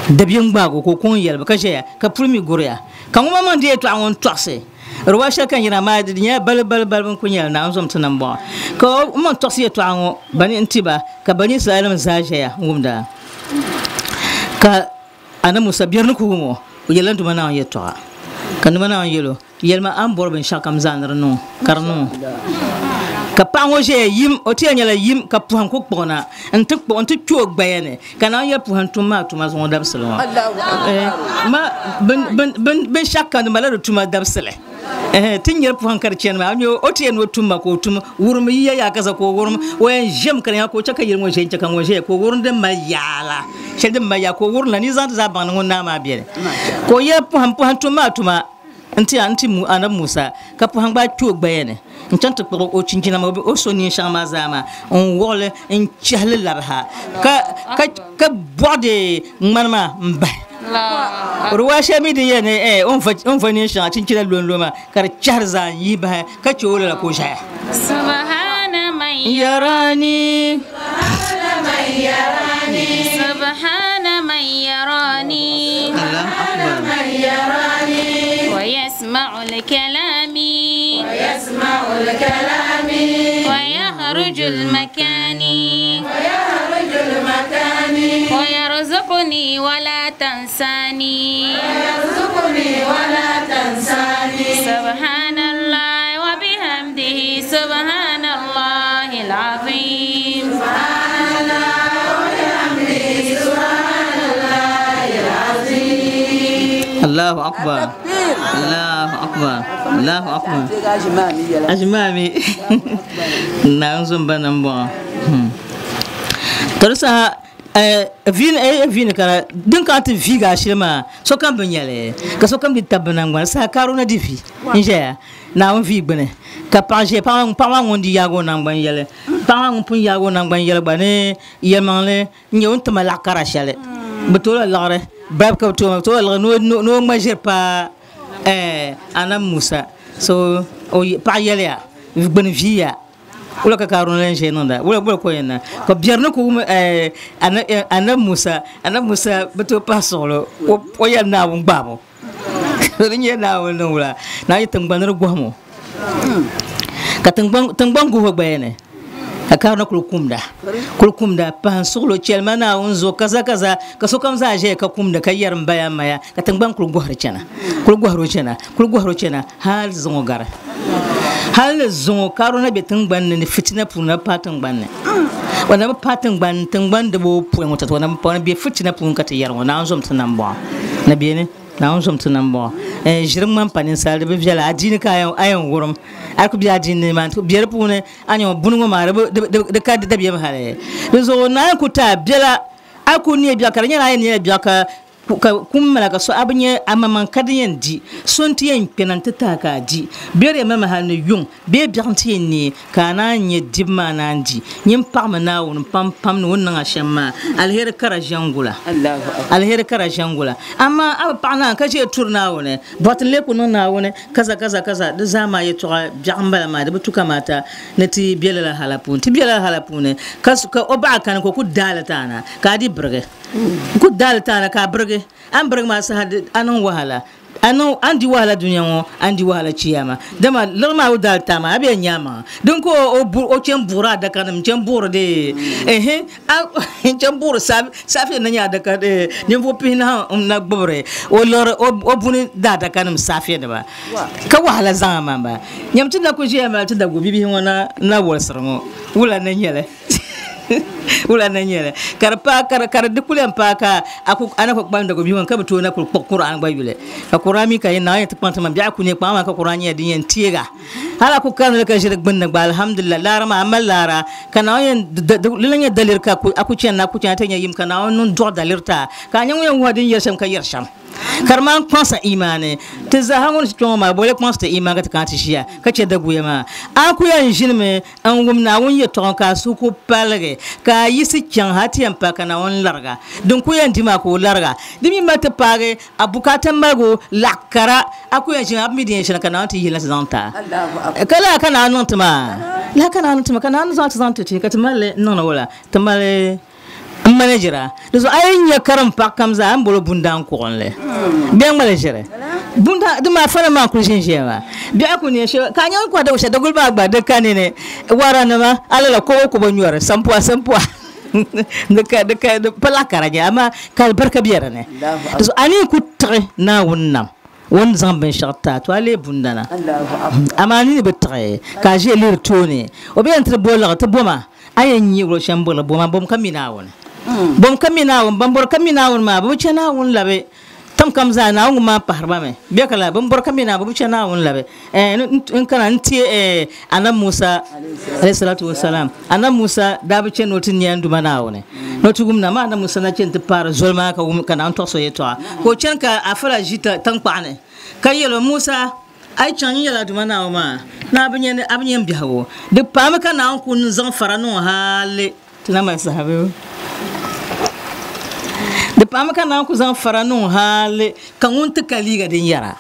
E: dabiɛm gbaag o, ka o kɔŋ yɛlibu ka ʒɛya ka puli mi guriya. Ka ŋun maŋmaŋ di yɛtɔɣa ŋɔ n-tɔɣisi riwaa shɛli ka n yina, amaa di nyɛla balibu balibu balibu n-kul nyɛli Naawuni zom ti nambɔɣu. Ka o maŋ tɔɣisi yɛtɔɣa ŋɔ bani n-ti ba, ka Bani Israɛlnim zaa ʒɛya n-wumda. Ka Anabi Musa biɛri ni ku wum o, o yɛlila Duuma Naawuni yɛtɔɣa. Ka Duuma Naawuni yɛl o, Yɛlima a ni bɔri binshɛɣukam zaa ni di niŋ o, ka di niŋ o. Ka paɣa ŋɔ ʒiɛya yim, o ti yɛn nyɛla yim ka pɔhim ku kpuɣi na nti kpuɣi nti kpe o gbaya ni, ka naan yɛli pɔhim tum maa tuma zuŋɔ dabisili ŋɔ. Ma binshɛɣu kam di malila di tuma dabisili. Ti ni nyari pɔhim ka di chani maa, a mi o ti yɛn ni o tum ma ka o tum, wurim yiya yaa ka za ka o wurim, o yɛn ʒiɛm ka di nyɛla ka o chɛ ka yili ŋɔ ʒiɛya n-chɛ ka ŋɔ ʒiɛya ka o wurim din mali yaa la, shɛli din mali yaa ka o wurim la, ni yi zaŋ ti zaa baŋ ni ŋun naa maa beni. Ka o yɛli pɔhim, pɔhim tum maa tuma. N-ti a, n-ti Anabi Musa, ka pɔhim gbaai kpe o gbaya ni n-chaŋ ti kpuɣi o chinchina maa, o so neen shɛŋa maa zaa maa n-wuɣi li n-chɛhi li labi ha, ka bɔɣi di ŋmani maa m-bahi. Riwaaya shɛli mi din yɛli ni o ni va neen shɛŋa chinchina lɔnlo maa, ka di chɛhiri zaa n-yihi bahi ka chɛ o lala ka o ʒɛya. Yarani. Allahu Akbar.
C: ويسمع لكلامي ويخرج المكان ويرزقني ولا تنساني سبحان الله وبحمده سبحان الله العظيم
E: Allahu Akbar. Allahu Akbar. Allahu Akbar. Ajimami. Naawuni zomba ni m-bɔŋɔ. To di saha viini ka din kana ti viigi ashili maa sokam bi nya li ka sokam di tabi bɛ naŋgbani saha ka Haruna di vi n-ʒɛya Naawuni vii gbuni ka paɣa ʒɛya paɣa maa ŋun di yaagi o naŋgbani yɛli paɣa maa ŋun pun yaagi o naŋgbani yɛli gba ni yɛlimaŋli n-nyɛ o ni ti ma laɣ kara shɛli bɛ tooi la liɣiri balibu ka bɛ tooi ma bɛ tooi la liɣiri ni o ŋma ʒiri paai Anabi Musa so paɣa yɛliya gbuni viiya Wula ka Haruna lan ʒiya niŋda? Wula ka o yɛn niŋ? Ka biɛri ni ku wum Anabi Musa, Anabi Musa bi tooi pahi suɣili o yɛli Naawuni gbaabu. Di nyɛla Naawuni niŋ wula? Naawuni yi tiŋgbani di gɔhim o. Ka tiŋgbani guhi o gbaya ni. Ka Haruna kuli kumda, kuli kumda pahi suɣili o chɛli ma Naawuni zuɣu kaza kaza ka sokam zaa ʒiya ka kumda ka yɛri m baya m maya ka tiŋgbani kuli gɔhiri chana, kuli gɔhiri o chana, kuli gɔhiri o chana hali zuŋɔ gari. Hali ni zuŋɔ ka Haruna be tiŋgbani ni ni fitina puuni na bi paai tiŋgbani ni. O na bi paai tiŋgbani tiŋgbani dibo pɔi ŋɔ tɔto o na bi paai o na be fitina puuni ka ti yɛri ŋɔ Naawuni zom ti nambɔɣu na beni Naawuni zom ti nambɔɣu. Ʒiri ŋmani pa ninsala di bi viɛla adiini ka a yɛn wurim a ku be adiini ni maa be di puuni a nya ŋɔ buni ŋɔ maa di ka dabiɛm hali di zuɣu Naawuni ku ti a biɛla a ku neei biɛɣu ka di nyɛla a yɛn neela biɛɣu ka Ka kum mala ka so a bi nya amaŋmaŋ ka di yɛn di, so nti yɛn kpɛna nti ti a ka a di. Bɛ di yɛn malimi hal ni yuŋ bee biɛɣu nti yɛn neei ka a naan nya dibu maa naan di. Nyin paɣimi Naawuni pam pam ni o ni niŋ a shɛm maa. Aliheri kara ʒiɛŋgula. Aliheri kara ʒiɛŋgula. Amaa a bi paɣi Naawuni ka ʒiya turi Naawuni, bɔti n-lee ku niŋ Naawuni kaza kaza kaza. Di zaa maa yɛtɔɣa biɛɣu m-bala maa, di bi tu kamaata ni ti be lala hala puuni. Ti be lala hala puuni ka o baɣa kani ka o ku daai li ti a na ka a di birigi. N ku daali taana ka a birigi. A ni birigi maa saha a niŋ wahala. A niŋ, a ni di wahala dunia ŋɔ, a ni di wahala chiyaama. Dama liɣiri maa o daali taai maa, a be yɛn nyaai maŋa. Din ka o bu, o chani buɣiri adakanim, n-chani buɣiri di, ehe, a, n-chani buɣiri saafe ni nyɛ adaka di ninvuɣ pihinahi n-na gbibiri o liɣiri, o buni daadakanim saafenima. Ka wahala zaŋ a maa m-bala. Nyam ti na ku ʒiya mali ti dagu bibihi ŋɔ na, na wolisiri ŋɔ. Wula n-na nyɛ li? Wula na nyɛli ka di paai ka di ka di kuli yɛn paai ka a ku a na ku kpalim dagu bia ka bi tooi na kuli kpuɣi Quran gba yuli ka Quran mi ka yɛn naai ti kpaŋ ti ma biɛɣu ku nyɛ kpaŋ maa ka Quran nyɛla din yɛn teega hali a ku karimli ka ʒi di gbunni gba alhamdulillah laara maa a mali laara ka Naawuni yɛn di lan nyɛ daliri ka a ku chani a ku chani ti nyɛ yim ka Naawuni niŋ duɣu daliri ti a ka a nyɛ ŋun yɛn wuhi din yɛri shɛm ka yɛri shɛm. Ka di maan kpaŋsa imaani. Ti zaaha ŋun ʒi kpe ŋɔ maa, boli kpaŋsi ti imaani ka ti kana ti ʒiya ka chɛ daguya maa. A ku yɛn ʒinimi n-wum Naawuni yɛtɔɣa ka a suhu ku paligi, ka a yiɣisi chaŋ hal ti yɛn paai ka Naawuni larig a. Din ku yɛn di maa ka o larig a. Di mi mali ti paagi a bukaata maligu laɣ kara. A ku yɛn ʒimi, a bi mi di yɛn shɛli ka Naawuni ti yihi li na ti zaŋ ti a. Ka lala ka Naawuni niŋ ti maa? Lala ka Naawuni niŋ ti maa? Ka Naawuni zaŋ ti zaŋ ti ti ka ti mali li niŋdi wula? Ti mali. N manajira, di zuɣu a yi nya karim paɣa kam zaa, a ni boli o bundaan kuɣinli bee ŋmali ʒiri. Bundaan, di maa fana maa n-kuli ʒinʒiya maa. Biɛɣu ku neei shɛli, ka a nya o ni kɔhi dagu shɛli, daguli maa gba di ka nini. Waranima, a lala kobo kobo nyɔri, sampua sampua di ka, di ka, di pa laɣ kara nyɛ, amaa ka alibarika be di ni. Di zuɣu a ni ku tiɣi Naawuni nam, o ni zaŋ binshɛɣu ti a, to a leei bundana. Amaa a nini bi tiɣi ka a ʒiya lihiri tooni, o be yɛn ti di bo liɣiri, ti bo ma. A yɛn nyɛ luɣ shɛm bɔrila boma, bom ka mi Naawuni. Bom ka mi Naawuni, ban bɔri ka mi Naawuni maa, bɛ bi chɛ Naawuni labi. Tam kam zaa, Naawuni ŋun maa pahiri ba mi. Bɛ ka lahi, bɛn bɔri ka mi Naawuni, bɛ bi chɛ Naawuni labi. N kana n-ti Anabi Musa alayhi salatu wa salam. Anabi Musa daa bi chɛ ni o ti nya n Duuma Naawuni. Ni o ti wum na, amaa Anabi Musa na chɛ nti paari zoli maa ka wum ka Naawuni tɔɣis o yɛtɔɣa. Ka o chani ka afala ʒi taŋkpaɣu ni, ka yɛl o, Musa! A yi chaŋ n-yɛli a Duuma Naawuni maa ni a bi nya a bi nya m biɛhigu, di paami ka Naawuni ku n-zaŋ fara niŋ o hali ti na mali saha bee? Di paami ka Naawuni ku zaŋ fara niŋ o hali ka ŋun ti ka liiga din yɛra,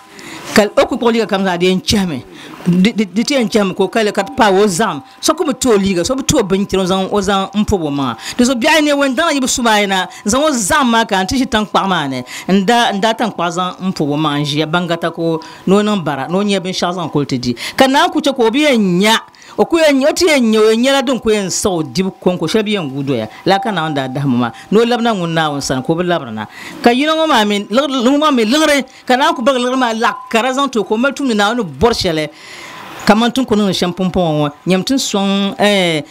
E: ka o ku kpuɣi liiga kam zaa di yɛn chahimi, di ti yɛn chahimi ka o ka li ka ti paai o zaɣim. So ku bi ti o liiga, so bi ti o bindira o zaŋ m-pɔbi o maŋa. Di zuɣu biɛɣu ni ŋun daŋ yi bi su maa yina n-zaŋ o zaɣim maa ka n ti ʒi taŋkpaɣu maa ni n-daa taŋkpaɣu zaŋ m-pɔbi o maŋa n-ʒiya baŋgata ka o ni o niŋ bara ni o nya binshɛɣu zaŋ kuli ti di. Ka Naa ku chɛ ka o bi yɛn nya, o ku yɛn o ti yɛn nya o yɛn nyala din ku yɛn saɣi o dibu kɔŋko shɛli bi yɛn guui doya lala ka Naawuni daa dahim o maa ni o labina ŋun Naawuni sani ka o bi labirina. Ka yino ŋɔ maa mi ŋun maa mi liɣiri ka Naawuni ku birigi liɣiri maa laɣ kara zaŋ ti o ka o mali tumdi Naawuni ni bɔri shɛli. Kaman ti ni ku niŋdi shɛm pumpɔŋɔ ŋɔ, nyam ti ni sɔŋ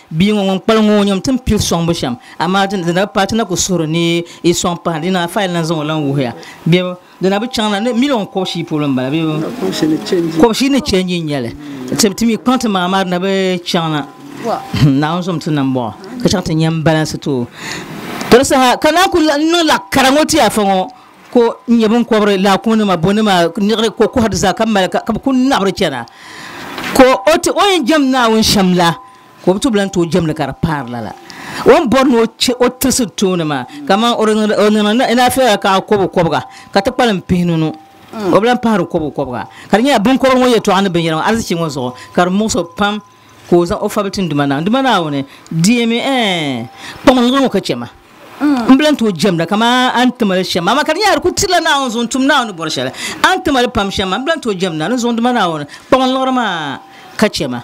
E: bia ŋɔ ŋun kpalim ŋɔ, nyam ti ni pili sɔŋbu shɛm. Amaa di na bi paai ti na ku suhiri ni yi sɔŋ pahi, di na faali lan zaŋ o lan wuhiya. Bɛ di na bi chaŋ la ni miliɔn kɔbishii polo m-bala bee kɔbishii ni chenji n-nyɛ li. Ti mi kpaŋ ti maŋa maa di na bi chaŋ na. Naawuni zom ti nambɔɣu ka chaŋ ti nya m-balansi ti o. To di saha ka naan ku niŋ la kara ŋɔ ti afa ŋɔ ka o nya biŋkɔbiri laakumnima, bonima, niɣiri ka o kɔhiri di zaa ka mali ka bɛ ku naɣiri chana. Ka o ti o yɛn jɛm Naawuni shɛm la ka o bi tooi bi lan tooi jɛmli ka di paari lala. O ni bɔri ni o chɛ o tirisi tooni maa kaman o di niŋdi naafila rakaɣa kɔbigakɔbiga ka ti kpalim pihinunu. O bi lan pahiri kɔbigakɔbiga ka di nyɛla biŋkɔbiri ŋɔ yɛtɔɣa ni binyɛra ŋɔ arizichi ŋɔ zuɣu ka di muɣis o pam. Ka o zaŋ o fabili ti n Duuma Naawuni, Duuma Naawuni, deemi ɛɛn kpaŋ liɣiri ŋɔ ka chɛ ma. M bi lan tooi jɛmda kaman a ni ti ma li shɛm maa, amaa ka di nyɛla di kul tirila Naawuni zuɣu n-tum Naawuni ni bɔri shɛli. A ni ti ma li pam shɛm maa, m bi lan tooi jɛmda. Di zuɣu n Duuma Naawuni, kpaŋ liɣiri maa ka chɛ ma.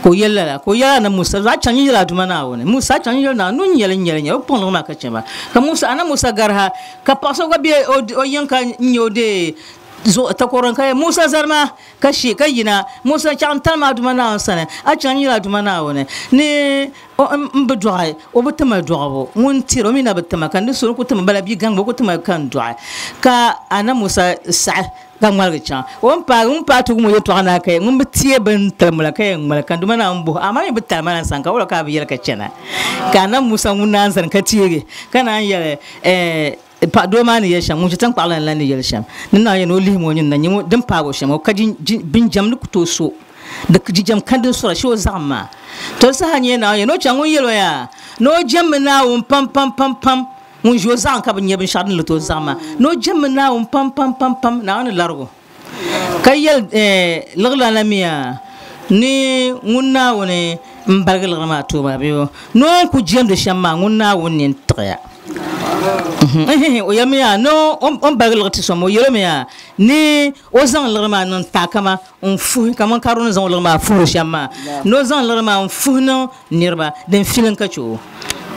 E: Ka o yɛli lala, ka o yɛli Anabi Musa, A chaŋ n-yɛli a Duuma Naawuni, Musa, a chaŋ n-yɛli Naawuni ni o nyɛli n-nyɛli n-nyɛli o kpaŋ liɣiri maa ka chɛ ma. Ka Musa, Anabi Musa gari ha, ka paɣ so gba be o yiŋ ka nya o deei zuɣu takɔro ni ka yɛli, Musa zarima! Ka she ka yina, Musa chaŋ n-talim a Duuma Naawuni sani, a chaŋ n-yɛli a Duuma Naawuni ni m bi dɔɣi, o bi ti ma dɔɣibu, ŋun tiri o mi na bi ti ma, ka n di so ni ku ti ma bala bia gaŋbu, o ku ti ma ka n dɔɣi. Ka Anabi Musa saɣi ka ŋmaligi chaŋ. O ni paagi, ŋun paai ti wum o yɛtɔɣa na ka ŋun bi teei bɛ ni talim o la ka yɛn ŋmaligi, ka n Duuma Naawuni bɔh o, Amaa mi bi talim a la n sani, ka wula ka a bi yɛli ka chana? Ka Anabi Musa ŋun naan zani ka teegi, ka naan yɛli, Ɛɛ! Paɣ doo maa ni yɛli shɛm, ŋun ʒi taŋkpaɣu la ni yɛli shɛm, ni Naawuni yɛn o lihim o nini na nyɛ din paag o shɛm, o ka binjɛmdi ku tooi so di jijɛm kani din sɔra shee o zaɣim maa. Tɔ di saha nyɛla Naawuni yɛn o chaŋ ŋun yɛl o yaa ni o jɛmmi Naawuni pam pam pam pam, ŋun ʒi o zaɣim ka bi nya binshɛɣu din lit o zaɣim maa, ni o jɛmmi Naawuni pam pam pam pam, Naawuni ni larig o. Ka yɛli liɣilana mi yaa ni ŋun Naawuni m-baligi liɣiri maa ti o maa bee o ni o ni ku jɛmdi shɛm maa ŋun Naawuni nini tiɣiya. O yɛlimi yaa ni o ni baligi liɣiri ti so maa, o yɛl o mi yaa ni o zaŋ liɣiri maa niŋ taakama n-fuhi kaman Karuna ni zaŋ o liɣiri maa fuhiri shɛm maa, ni o zaŋ liɣiri maa n-fuhi niŋ niriba din filim ka chɛ o.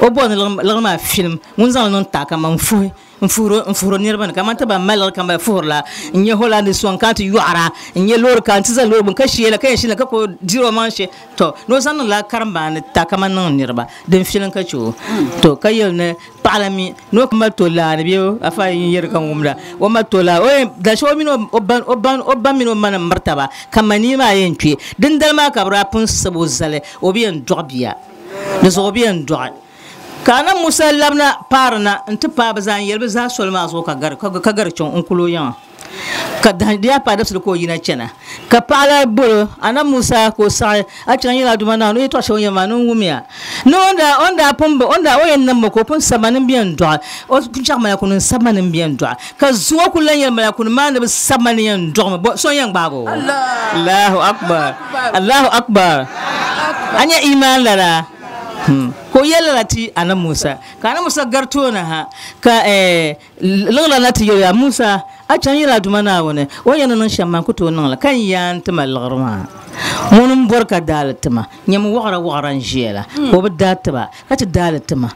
E: O bɔri ni liɣiri maa filim, ŋun zaŋ li niŋ taakama n-fuhi N fuhiri niriba ni kaman ti ban mali liɣiri ka mali fuhiri la. N nya Holland sɔŋ ka ti yɔɣira, n nya loori ka ti zali loori gbuni ka sheela ka yɛn sheela ka ku diri o maŋ shee. Tɔ! Ni o zaŋ niŋla karimbaani takama niŋ niriba din filim ka che o. Tɔ! Ka yɛli ni paɣa la mi ni o mali tolaani bee afa yi yɛri ka n wumda o mali tolaani o yɛn dali shɛli o mini o ba mini o ma ni miri taba ka manii maa yɛn kpe. Dindali maa ka bɛ daa pun sabi o zali o bi yɛn dɔɣi bia. Di zuɣu o bi yɛn dɔɣi. Ka Anabi Musa labina paari na nti paai bɛ zaa n-yɛli bɛ zaa soli maa zuɣu ka gari chaŋ n-kul o yiŋa. Ka di yaa paai dabisili ka o yina chana, ka paɣ la bol o, Anabi Musa, ka o saɣi, A chaŋ yɛl a Duuma Naawuni o yɛtɔɣ shɛli o ni yɛli maa ni n wumya. Ni o ni daa, o ni daa pun bi, o ni daa, o yɛn niŋ mi ka o pun sabi ma ni m bɛ yɛn dɔɣi, o pun chaɣ malakuni n-sabi ma ni m bɛ yɛn dɔɣi, ka zuŋɔ kul lan yɛli malakuni maa ni bi sabi ma ni yɛn dɔɣi mi, bɔ, so n-yɛn gbaag o? Allahu Akbar! Allahu Akbar! A nya imaan lala? Ka o yɛli lala ti Anabi Musa, ka Anabi Musa gari tooni ha, ka liɣila na ti yɛli o, Yaa Musa, a chaŋ yɛli a Duuma Naawuni, o ni yɛn ni niŋ shɛm maa, n ku tooi niŋ li, ka n yaan ti ma liɣiri maa. Ŋuni m-bɔri ka daali ti ma? Nyami wɔɣira wɔɣira n-ʒiya la, ka o bi daai ti ba, ka ti daali ti ma.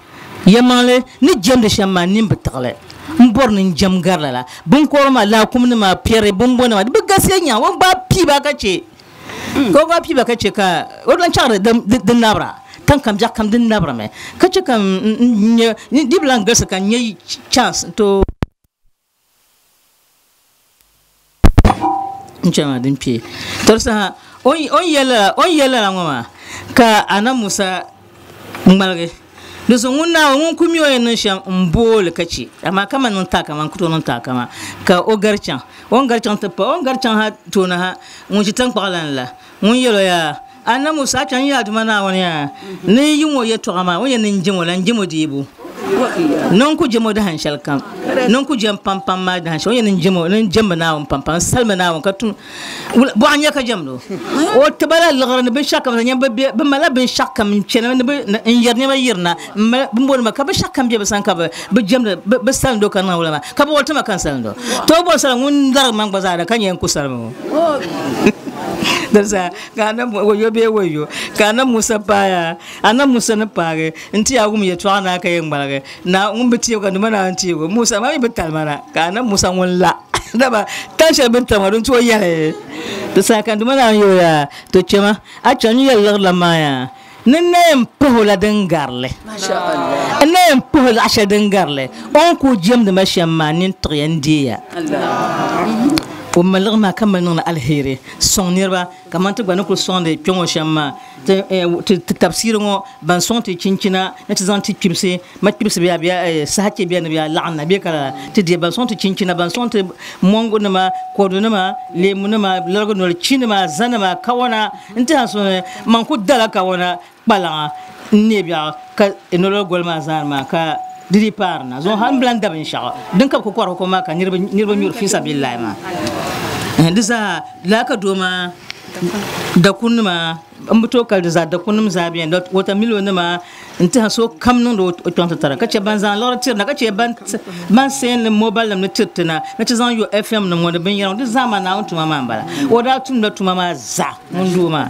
E: Yɛlimaŋli, ni jɛmdi shɛm maa, n nini bi tiɣi li. M bɔri ni n jɛm gari lala. Biŋkɔbiri maa, laakumnima, piɛri, bimbɔnima, di bi galisiya nyaŋ, o ni gbaai pii ba ka chɛ. Ka o gbaai pii ba ka chɛ ka o lan chaɣiri di nabira, tan kam biɛɣu kam di nabirimi, ka chɛ ka n nya di bi lan galisi ka n nya chance n-tooi n chɛ maa din kpe. To di saha o ni yɛli lala ŋɔ maa ka Anabi Musa ŋmaligi. Di zuɣu ŋun Naawuni ŋun ku mi o yɛn niŋ shɛm m-booi li ka chɛ, amaa kaman niŋ taakama n-ku tooi niŋ taakama ka o gari chaŋ. O ni gari chaŋ ti pa, o ni gari chaŋ ha tooni ha, ŋun ʒi taŋkpaɣu lan la, ŋun yɛl o yaa, Anabi Musa, a chaŋ yi a Duuma Naawuni yaa ni yi ŋɔ yɛtɔɣa maa, o ni yɛn ni n jɛm o la, n jɛm o deebu. Ni n ku jɛm o dahin shɛli kam, ni n ku jɛm pampam maa dahin shɛli, o ni yɛn ni n jɛm o, ni n jɛmmi Naawuni pampam, n salimi Naawuni ka tum Bɔɣu n-nyɛ ka jɛmdi o. O ti ba la liɣiri ni binshɛɣukam zaa. Nyam, bɛ malila binshɛɣukam n-chani ni bɛ n-yɛri nɛma yirina m-mali bimbɔnima ka binshɛɣukam be bɛ sani ka bɛ jɛmdi bɛ salimdi o ka niŋdi wula maa. Ka bɛ bɔri ti ma ka n salimdi o. Tɔ o bɔri salim ŋun larigi man gba zaa na ka nyɛ n ku salim o. Di saha ka Anabi Wayo bee wayo ka Anabi Musa paai a. Anabi Musa ni paagi nti a wum yɛtɔɣa na ka yɛn ŋmaligi na ŋun bi teegi ka Duuma Naawuni teegi o. Musa maa mi bi talima na ka Anabi Musa ŋun la. Dama tan shɛli bɛ ni tam ŋɔ din tooi yɛli di saha ka Duuma Naawuni yɛl o yaa, To chama, a chaŋ n yɛli liɣiri la maa yaa ni n na yɛn pahi o la din gari li. N na yɛn pahi o zaɣ shɛli din gari li. O ni kul jɛmdi ma shɛm maa, n nini tiɣiya n-deei ya. O mali liɣiri maa ka mali niŋdi aliheri sɔŋ niriba kamani ti gba ni kuli sɔŋdi kpe ŋɔ shɛm maa. Ti tabisiiri ŋɔ ban sɔŋ ti chinchina ni ti zaŋ ti kpibisi ma kpibisi bɛ bɛ saha chɛ bɛ ni bɛ laɣim na bɛ ka lala ti deei ban sɔŋ ti chinchina ban sɔŋ ti mɔŋgunima kɔdunima leemunima larigu noli chinima zanima kawana n-ti ha suni man ku dala kawana kpalaŋa n-neei biɛɣu ka noli goli maa zaani maa ka di dii paari na zuŋɔ hali m bi lan da binshɛɣu din ka bɛ ku kɔrigi kom maa ka niriba nyuri fi sabilillahi maa. Di zaa lala ka doo maa dakunnima m bi tooi kali di zaa dakunnima zaa beni watermelon-nima n-ti ha so kam niŋdi o kpiɔŋ ti tara ka che ban zaŋ liɣiri tiri na ka che ban send mobile nim ni tiri ti na ni ti zaŋ yo FM nim ŋɔ ni binyɛra ŋɔ di zaa maa Naawuni tuma maa m-bala. O daa tumdila tuma maa zaa. Ŋun doo maa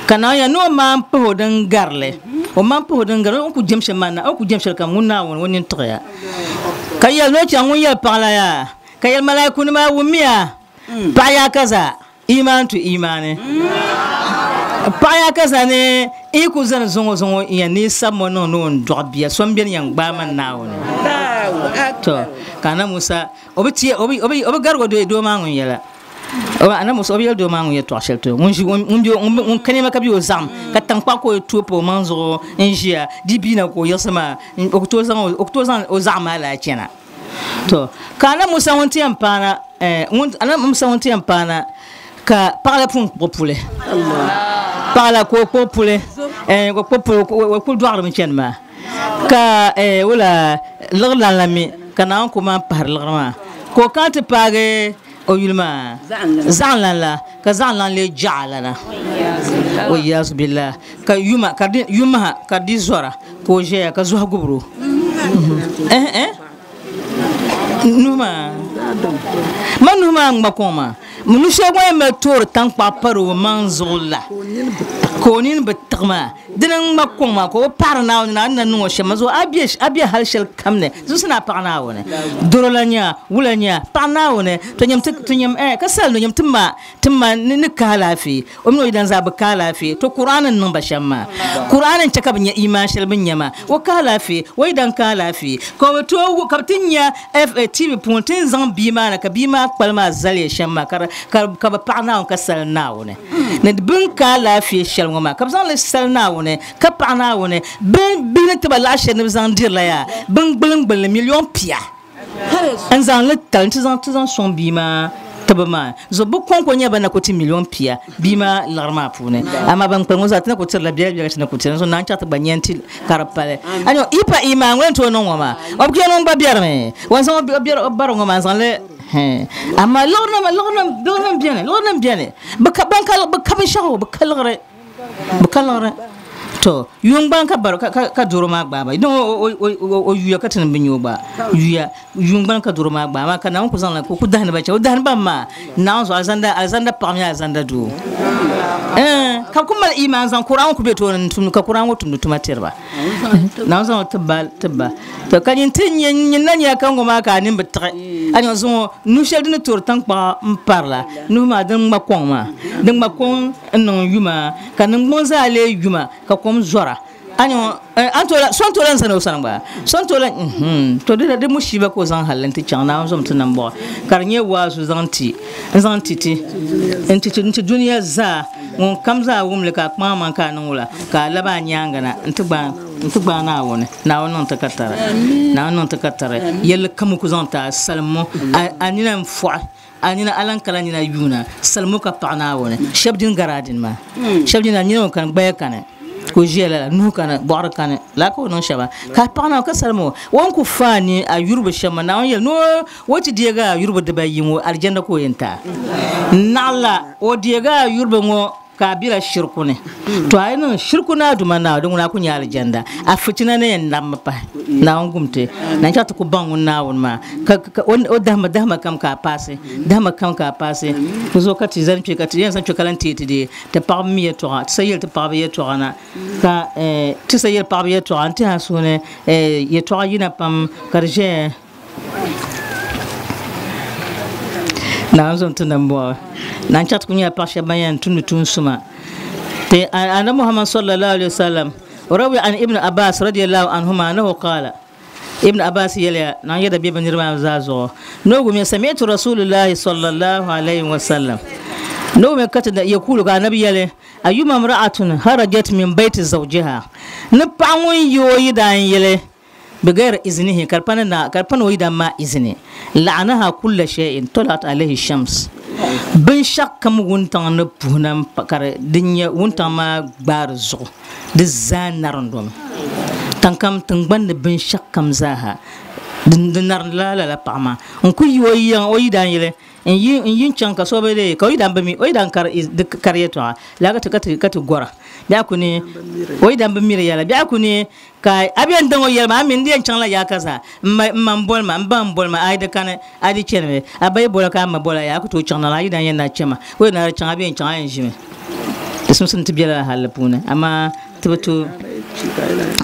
E: ka Naawuni yɛli ni o maan pahi o din garili, o maan pahi o din garili, o ni ku jɛm shɛli maa, o ni ku jɛm shɛli kam ŋun Naawuni o nini tiɣiya. Ka yɛli ni o chaŋ ŋun yɛli paɣa la yaa, ka yɛli malaikunima, Wummiya, paɣa yaa ka zaa, imaan tu imaani. Paɣa yaa ka zaa ni yi ku zani zuŋɔ zuŋɔ n-yɛn ni yi sabi mo niŋ ni o ni dɔɣi bia, so m-beni yɛn gbaai man Naawuni. To, ka Anabi Musa, o bi garig o doo maa ŋun yɛla. Anabi Musa o bi yɛli doo maa ŋun yɛtɔɣ shɛli ti o, ŋun ʒi ŋun ka nɛma ka be o zaɣim, ka taŋkpaɣu ka o tooi pa o maŋ zuɣu n-ʒiya, di bia na ka o yiɣisi maa, o ku tooi zaŋ o zaɣim maa laa chana. To, ka Anabi Musa ŋun ti yɛn paana, Anabi Musa ŋun ti yɛn paana ka paɣa la pun kpuɣi puli. Paɣa la ka o kpuɣi puli, o kpuɣi puli, o kuli dɔɣirimi chani maa. Ka wula liɣiri lan la mi ka Naawuni ku maan pahiri liɣiri maa, ka o kana ti paagi o yuli maa zaɣimlan la, ka zaɣimlan lee jaɣilana. Waliyazu billah. Ka yuma, ka di, yumaha ka di zɔra, ka o ʒeya ka zɔhi gubir o. Ɛh ɛh. Nuhi maa. Ma nuhi maa ŋma kɔŋ maa. Nu shɛli gba yɛn mali toori taŋkpaɣu pari o maŋ zuɣu la, ka o nini bi tiɣi maa, dini n-ŋma kɔŋ maa ka o paɣiri Naawuni ni a ni na niŋ o shɛm maa zuɣu. A be, a be hal shɛli kam ni, zuɣusi ni a paɣi Naawuni. Doro la nya, wula nya, paɣi Naawuni. To nyam ti, to nyam, eh, ka sali no nyam ti ma, ti ma ni, ni ka alaafee. O mini o yidan zaa bi ka alaafee. To Kur'aani n-niŋ ba shɛm maa. Kur'aani n-chɛ ka bɛ nya imaan shɛli bɛ ni nya maa. O ka alaafee, o yidan ka alaafee. Ka bɛ tooi ka bɛ ti nya TV puuni ti ni zaŋ bia maa na ka bia maa kpali maa zaliya shɛm maa ka ka bɛ paɣi Naawuni ka sali Naawuni. Ni bɛ ni ka alaafee shɛli ŋɔ maa ka bɛ zaŋ li sali Naawuni ka paɣi Naawuni. Bɛ bihi ni ti ba laɣ shɛli ni bɛ zaŋ dirila yaa bingbulingbulinli miliɔn pia. N zaŋ li tali nti zaŋ ti zaŋ sɔŋ bia maa tibi maa zuɣu. Bɛ kɔŋko nyɛla ban na ku ti miliɔn pia bia maa liɣiri maa puuni. Amaa ban kpalim ŋɔ zaa ti na ku tirila biɛla biɛla ti na ku tiri. N zuɣu naan chaɣ ti gba nya nti ka di pali. A nya yi pa imaan ŋɔ ni tooi niŋ ŋɔ maa, o bi kpɛri ŋun gba biɛrimi. O ni zaŋ o biɛri o bari ŋɔ maa n zaŋ li hɛn. Amaa liɣirinim liɣirinim beni liɣirinim beni bɛ ka ban ka bɛ ka binshɛɣu bɛ ka liɣiri. Bɛ ka liɣiri. To, yuun gbaŋ ka bari ka doro maa gbaai ba. Din o yuya ka ti ni bi nya o gba yuya. Yuun gbaŋ ka doro maa gbaai maa ka Naawuni ku zaŋ li ka o ku dahi ni ba chɛ. O dahi ni ba maa Naawuni zuɣu alizanda alizanda paɣa mini alizanda doo. Ɛɛn, ka bɛ ku mali imaan zaŋ Kur'an ku be tooni n-tum ka Kur'an ŋɔ tumdi tuma tiri ba. Naawuni zaŋ o ti ba ti ba. To ka nyin ti nyɛ nyin na nya ka ŋɔ maa ka a nini bi tiɣi a nya zuŋɔ nu shɛli din ni toori taŋkpaɣu m-pari la nuhi maa din ŋma kɔŋ maa din ŋma kɔŋ n-niŋ yuma ka niŋgbuŋ zaa leei yuma ka kom zɔra. A nya ŋɔ, a ni tooi lan, so ni tooi lan zani o sani gba? So ni tooi lan, mhm, to di di mushiiba ka o zaŋ halli nti chaŋ Naawuni zom ti nambɔɣu ka di nyɛ waazu zaŋ ti, n-zaŋ ti ti, n-ti ti, n-ti dunia zaa. Ŋun kam zaa wum li ka a kpaŋ amaŋ ka a niŋ wula, ka a labi a nyaaŋa na nti gbaai, nti gbaai Naawuni. Naawuni niŋ ti ka tari. Naawuni niŋ ti ka tari. Yɛlli kam ku zaŋ ti a salimmu, a, a nina n-fɔɣi. A nina a lan kala nina yuuna, salimo ka paɣi Naawuni. Shɛba dini gari a dini maa. Shɛba dini a nina ŋɔ kani, gbaya kani, ka o ʒiya lala, nuhi kani, bɔɣiri kani, lala ka o niŋ shɛba. Ka a paɣi Naawuni ka salim o. O ni ku fa a ni a yuribu shɛm maa, Naawuni yɛli ni o ti deegi a yuribu dibayi ŋɔ, alijanna ka o yɛn ti a. Naɣila o deegi a yuribu ŋɔ ka a bela shiriku ni. To a yi niŋ shiriku ni a Duuma Naawuni, din ŋuna a ku nya alijanda. A fitina ni yɛn nabimi pahi. Naawuni gum ti. Na chaɣ ti ku baŋ ŋun Naawuni maa, ka ka o dahima dahima kam ka a paasi, dahima kam ka a paasi. Di zuɣu ka ti zani kpe ka ti yɛn zaŋ kpe ka lan teei ti dee ti paɣiba mi yɛtɔɣa, ti sa yɛli ti paɣiba yɛtɔɣa na, ka ti sa yɛli paɣiba yɛtɔɣa n-tihi a suhu ni yɛtɔɣa yina pam ka di ʒɛya. Naawuni zom ti nambɔɣu. Naan chaɣ ti ku nyɛla paɣ shɛba ban yɛn tumdi tuun suma. Ti Annabi Muhammad sallallahu alaihi wasallam rawiya an Ibn Abbas radiyallahu anhuma annahu qala. Ibn Abbas yɛliya, Naawuni yɛda be bɛ niriba maa zaa zuɣu, ni o wumiya, Sami'tu Rasulillahi sallallahu alayhi wa sallam, ni o wumiya ka ti yɛkuulu ka Anabi yɛli, Ayyuma imra'atun kharajat min bayti zawjiha, ni paɣa ŋun yi o yidaan yili bigayri iznihi, ka di pa ni na, ka di pa ni o yidaan maa izini, la'anaha kulla shay'in talat alayhi shams, binshɛɣu kam wuntaŋ ni puhi na ka di nyɛ wuntaŋ maa gbaari zuɣu. Di zaa narindomi. Tiŋ kam tiŋgbani ni binshɛɣu kam zaaha di narindila lala paɣa maa. N ku yi o yiŋ o yidaanyili n yi n yi n-chaŋ ka so bi leei ka o yidan bi mi o yidan kari di kari yɛltɔɣa lala ka ti ka ti gɔra biɛɣu ku ni o yidan bi miri yɛla biɛɣu ku ni ka a bɛ n daŋ o yɛli ma a mi n di yɛn chaŋla yaa ka zaa n ma n ma m-boli ma n ba m-boli ma ayi di kani a di chanimi a ba yi boli ka a ma boli a yaa a ku tooi chaŋ na a yidan yɛn na chama o yɛn na di chaŋ a bɛ yɛn chaŋ a yɛn ʒimi. Di sunsuuni ti bela halli puuni, amaa ti bi tooi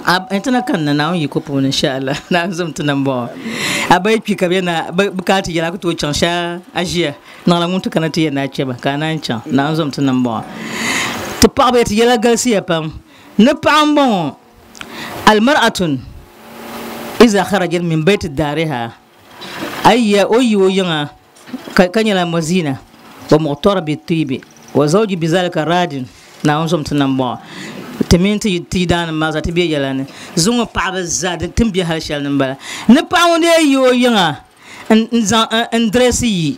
E: a ti na kanna Naawuni yiko puuni inshaAllah. Naawuni zom ti na m-bɔŋɔ. A ba yi kpi ka bɛ na bɛ kana ti yɛli a ku tooi chaŋ shɛli a ʒiya niŋla ŋun ti kana ti yɛn na chɛ ba ka a naan chaŋ. Naawuni zom ti na m-bɔŋɔ. Ti paɣiba ti yɛla galisiya pam ni paɣa m-bɔŋɔ almar'atun iza kharajat min bayti daariha a yi ya o yi o yiŋa ka nyɛla mozina wa muɣtara bi tibi wa zawji bi zalika radin Naawuni zom ti nam bɔŋɔ ti mini ti ti yidaannim maa zaa ti be yɛla ni zuŋɔ paɣaba zaa di ti ni be hali shɛli ni m-bala ni paɣa ŋun dee yi o yiŋa n-zaŋ n dirɛsi yi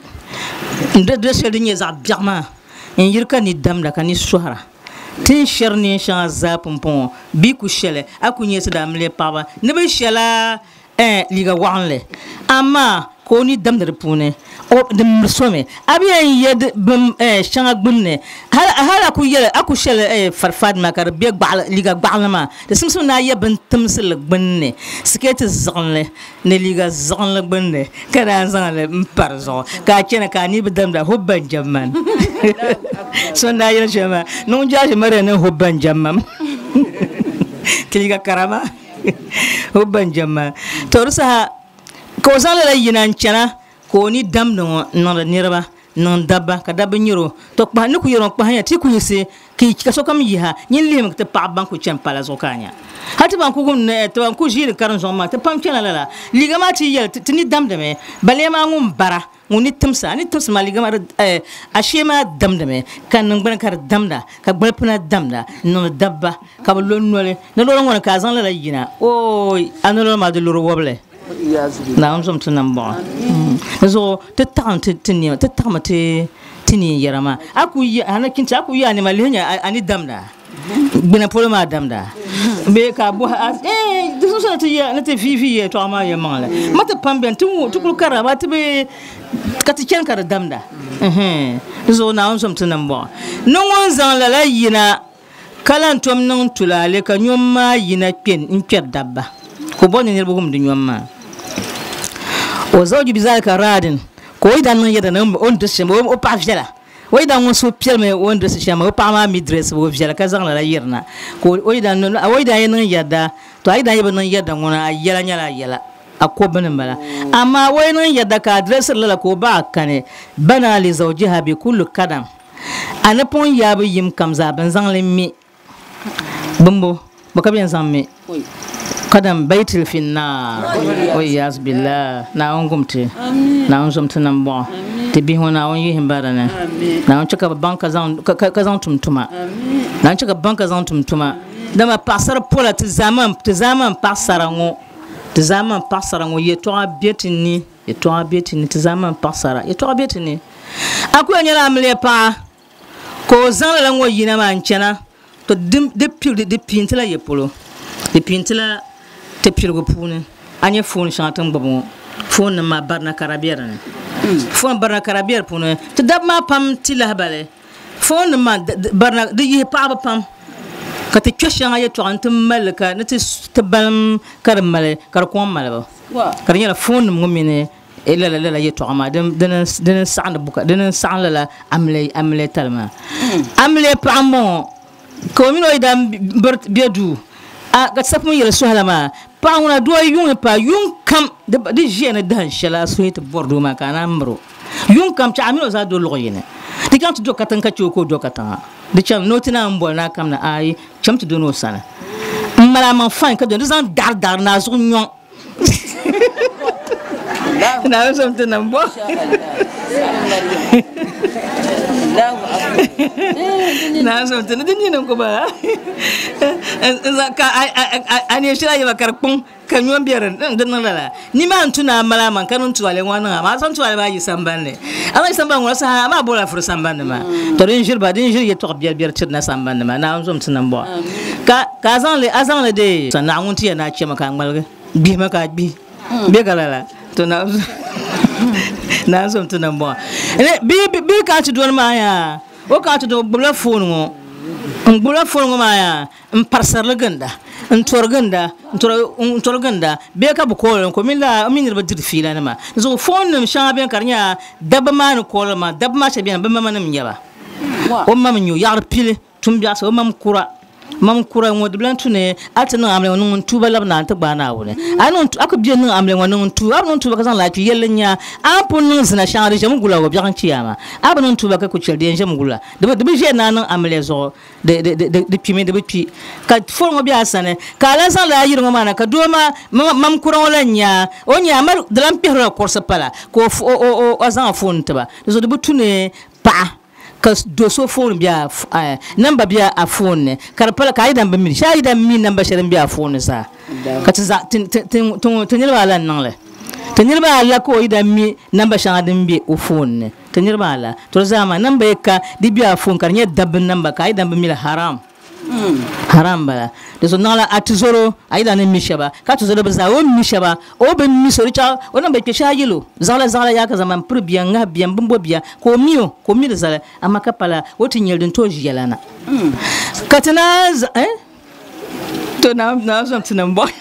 E: n dirɛsi shɛli din nyɛ zaɣ biɛɣu maa n-yiri ka ni damda ka ni sɔhira Ti ni shɛri neen shɛŋa zaa pumpɔŋɔ bɛ ku shɛli a ku nya ti daa mili paɣaba ni bɛ shɛla Ɛɛn, liiga waɣinli. Amaa ka o ni damdi di puuni, o di miri so mi. A bi yɛn ye di bin ɛɛn shɛŋa gbunni. Hal hal a ku yɛli a ku shɛli ɛɛn farifari maa ka di be gbaɣili liiga gbaɣinli maa, di simsim ni a ye bin timsili gbunni, sikeeti ziɣinli ni liiga ziɣinli gbunni ka naan zaŋ li m-pa di zuɣu ka a chana ka a ni bi damda hubban jɛmman. So n-daa yɛli shɛli maa, ni ŋun jaashi Maria ni hubban jɛmmam. Ti liiga kara maa. O ba n-jɛm ma. To di saha ka o zaŋ lala yina n-chana ka o ni damdi ŋɔ n-niŋdi niriba, n-niŋ dabba ka dabba nyari o. To kpahi, n ni ku yɛri o kpahinya ti ku yiɣisi ka sokam yiha, nyin lihimi ti paɣiba ban ku chani pala zuɣu ka a nya. Hal ti ban ku wum ni ti ban ku ʒiini karinzɔŋ maa ti pam chana lala. Liiga maa ti yɛli ti ni damdimi, baliya maa ŋun bara. Ŋun ni timsi a ni timsi ma liiga maa di a shee maa damdimi, ka niŋgbuni ka di damda, ka gbalipina damda n-niŋdi dabba ka bɛ lo noli. Ni lɔri ŋɔ ni ka a zaŋ lala yina, ooi, a ni lɔri maa di luri wɔbili. Naawuni zom ti nambɔɣu. Di zuɣu ti taɣim ti nɛma, ti taɣimi ti neen yɛra maa. A ku yi, a ni kinti, a ku yi a nɛma lihi nya a ni damda. Gbuna polo maa damda bee ka bɔhi a eh di sunsuuni ti yɛ ni ti viivi yɛltɔɣa maa yɛlimaŋli ma ti pam bɛni ti ti kuli karila amaa ti bi ka ti chani ka di damda di zuɣu Naawuni zom ti nambɔɣu ni ŋun zaŋ lala yina ka lan tom niŋ tulaale ka nyom maa yina kpe n-kpɛri dabba ka o bɔri ni niriba wum di nyom maa o zawju bizalika raadin ka o yi daa niŋ yɛda ni o ni diri shɛm o paɣa viɛla O yidan ŋun suhu piɛlimi o ni dirisi shɛm maa, o paɣa maa mi dirisibu viɛla ka zaŋ lala yirina. Ka o yidan yi niŋ yɛda, to a yidan yi bi niŋ yɛda ŋuna a yɛla nyɛla a yɛla, a ko bini m-bala. Amaa o yi niŋ yɛda ka a dirisiri lala ka o baɣa kani, bana li zawjiha bi kulli kadam, a ni pun yaabu yim kam zaa bɛ ni zaŋ li mi Bimbo, bɔ ka bɛ yɛn zaŋ me kadam baitil fi naar waiyaz billah Naawuni gum ti Naawuni zom ti nambɔɣu ti bihi ŋɔ Naawuni yihim ba dini Naawuni chɛ ka bɛ baŋ ka zaŋ tum tuma Naawuni chɛ ka bɛ baŋ ka zaŋ tum tuma dama paɣasara pola ti zaamani paɣasara ŋɔ ti zaamani paɣasara ŋɔ yɛltɔɣa be ti ni yɛltɔɣa be ti ni ti zaamani paɣasara yɛltɔɣa be ti ni a ku yɛn nyɛla amiliya paɣa Ka o zaŋ lala ŋɔ yina maa n-chana, to di pili di piintila ya polo? Di piintila ti piligu puuni. A nya foon shɛŋa ti ni gbubi ŋɔ, foonnima maa barina ka di be di ni. Foon barina ka di be di puuni. Ti dabba maa pam ti lahibali foonnima maa barina di yihi paɣaba pam ka ti kpe shɛŋa yɛltɔɣa nti mali li ka ni ti balim ka di mali ka di kɔŋ malibu ka di nyɛla foonnima ŋɔ mini lala lala yɛltɔɣa maa dini n-saɣindi buka dini n-saɣim lala amiliya tali maa. Amiliya paɣa m-bɔŋɔ ka o mini o yidana be duu ka sapim yɛli sɔhila maa paɣa ŋuna doo yuŋ ni paai yuŋ kam di ʒiya ni dahin shɛli a suhi ti bɔri doo maa ka a naan miri o yuŋ kam chɛ a mini o zaa do luɣ yini di chaŋ ti do katiŋ ka chɛ o ka o do katiŋa di chaŋ ni o ti naan boli ni a kamina aai cham ti do ni o sani m-mali a maŋ fain ka do di zaŋ daɣiri daɣiri ni a zuɣu nyɔŋ. Naawuni zom ti niŋ bɔ. Naawuni zom ti niŋ di nini n-ku bala. Ka a neei shɛli a yaba ka di kpuŋ ka nyom be di di niŋ lala. Nimaani tu ni a mali a maŋ ka niŋ tuwaale ŋɔ niŋ a maa. A zaŋ tuwaale maa yi sambani ni. A zaŋ yi sambani ŋɔ saha a maa bɔla furi sambani ni maa. To din ʒiri ba din ʒiri yɛtɔɣ biɛri biɛri tiri na sambani ni maa. Naawuni zom ti niŋ bɔ. Ka ka a zaŋ li a zaŋ li deei. Naɣ ŋun ti yɛn ni a chɛmi ka a ŋmaligi gbihimi ka a gbihi. Bɛ ka lala. To Naawuni zom ti niŋ bɔ. Bia ka a ti doli maa yaa o ka a ti doli o gbubila foon ŋɔ n gbubila foon ŋɔ maa yaa n parisirili ginda n tori ginda n tori ginda bee ka bi kooli n ko mi la mi niriba diri fiila nima zuɣu foon nim shɛŋa beni ka di nyɛla dabba maa ni kooli maa dabba maa shɛba beni bi mama nim nyɛba o ma mi nyo yaɣari pili tumbiɛɣisi o mam kura mam kura ŋɔ di bi lan tu ni a ti niŋ amiliya ŋɔ niŋ n tuuba labi na n ti gbaai Naawuni a niŋ a ku bɛ niŋ amiliya ŋɔ niŋ n tuuba a bi niŋ tuuba ka zaŋ lahi yɛlli nya a ni pun niŋ zina shɛŋa di ʒɛmi gula o biɛɣu n chiyaama a bi niŋ tuuba ka ku chɛli di yɛn ʒɛmi gula di bi ʒɛya ni a niŋ amiliya zuɣu di kpimi di bi kpi ka foon ŋɔ be a sani ka a lan zaŋ lala yiri ŋɔ maa na ka doo maa mam kura ŋɔ lan nya o nya a mali di lan kpɛhirila kurisi pala ka o zaŋ a foon ti ba di zuɣu di bi tu ni paɣa ka do so foon be a namba be a foon ni ka di pala ka a yi dan bi mi shee a yi dan mi namba shɛli din be a foon ni zaa ka ti zaŋ ti niriba ala n-niŋ li ti niriba ala ka o yi dan mi namba shɛŋa din be o foon ni. Ti niriba ala, to di zaa maa namba yi ka di be a foon ka di nyɛ dabba namba ka a yi dan bi mi li haram. Haram bala. Di zuɣu naɣila a tizoro a yi dan ni mi shɛba ka tizoro bi zaa o ni mi shɛba o bi mi so di chaɣ o namba yi kpe shɛhi yɛl o zaɣila zaɣila yaa ka zaŋ man piri bia n ŋahi bia m bimbo bia ka o mi o ka o mi di zali amaa ka pala o ti nyɛli din tooi ʒi yɛla na ka ti naan zaŋ eh To Naawuni zom ti niŋ bɔɣi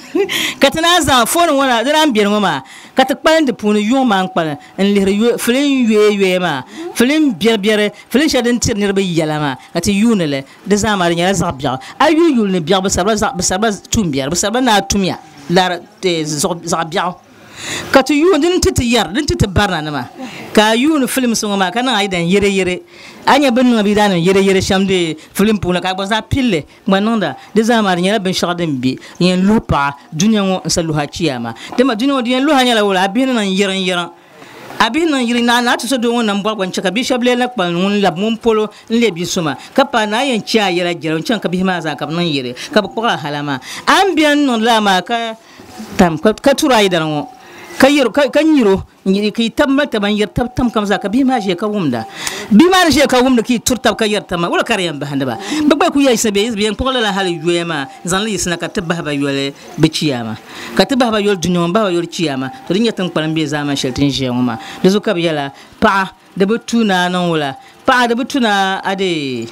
E: ka ti naan zaŋ fooni ŋɔ na di naan beni ŋɔ maa ka ti kpalim di puuni yuŋ maa n-kpalim n-lihiri filin yoya yoya maa filin biɛri biɛri filin shɛli din tiri niriba yɛla maa ka ti yuuni li di zaa maa di nyɛla zaɣ biɛɣu a yi yuli yuli ni biɛɣu bɛ sarila bɛ sarila tuumbiɛri bɛ sarila ni a tumya laara zaɣ biɛɣu Ka ti yuuni din ti ti yɛri din ti ti barinanima, ka a yuuni filimsi ŋɔ maa ka niŋ a yidan yɛreyɛre. A nya bɛ ni niŋ bɛ yidaannim yɛreyɛre shɛm di filim puuni ka a gba zaa pili li gba niŋda. Di zaa maa di nyɛla binshɛɣu din be n-yɛn luhi paɣa dunia ŋɔ n-sa luhi a chiyaama. Dama dunia ŋɔ di yɛn luhi a nyɛla wula? A bihi ni niŋ yiriŋyiriŋ. A bihi niŋ yiriŋ ni a naa ti so doo ŋɔ nam bɔri gba n-chɛ ka bia shɛba lee na kpalim ŋun labi ŋun polo n-leei bia so maa. Ka paai ni a yɛn chɛ a yɛla jɛra n-chaŋ ka bihi maa zaa ka bɛ niŋ yɛrɛ ka bɛ kpuɣi a hala maa. A ni beni niŋdi lala maa ka Tam ka turi a yidana ŋɔ ka yɛr o ka nyir o ka yi tab mali taba n-yɛri tab tam kam zaa ka bihi maa ʒiya ka wumda. Bihi maa ni ʒiya ka wumdi ka yi turi tab ka yɛri tab maa, wula ka di yɛn bahindi ba? Bɛ gba yi kul yɛlisina bɛ yɛn kpuɣi lala hal yoya maa n-zaŋ li yiɣisina ka ti bahi ba yoli bɛ chiyaama, ka ti bahi ba yoli dunia ŋɔ m-bahi ba yoli chiyaama. To di nyɛ ti ni kpalim be zaamani shɛli ti ni ʒiya ŋɔ maa. Di zuɣu ka bɛ yɛla, Paɣa, di bi tu ni a niŋ wula? Paɣa, di bi tu ni a deei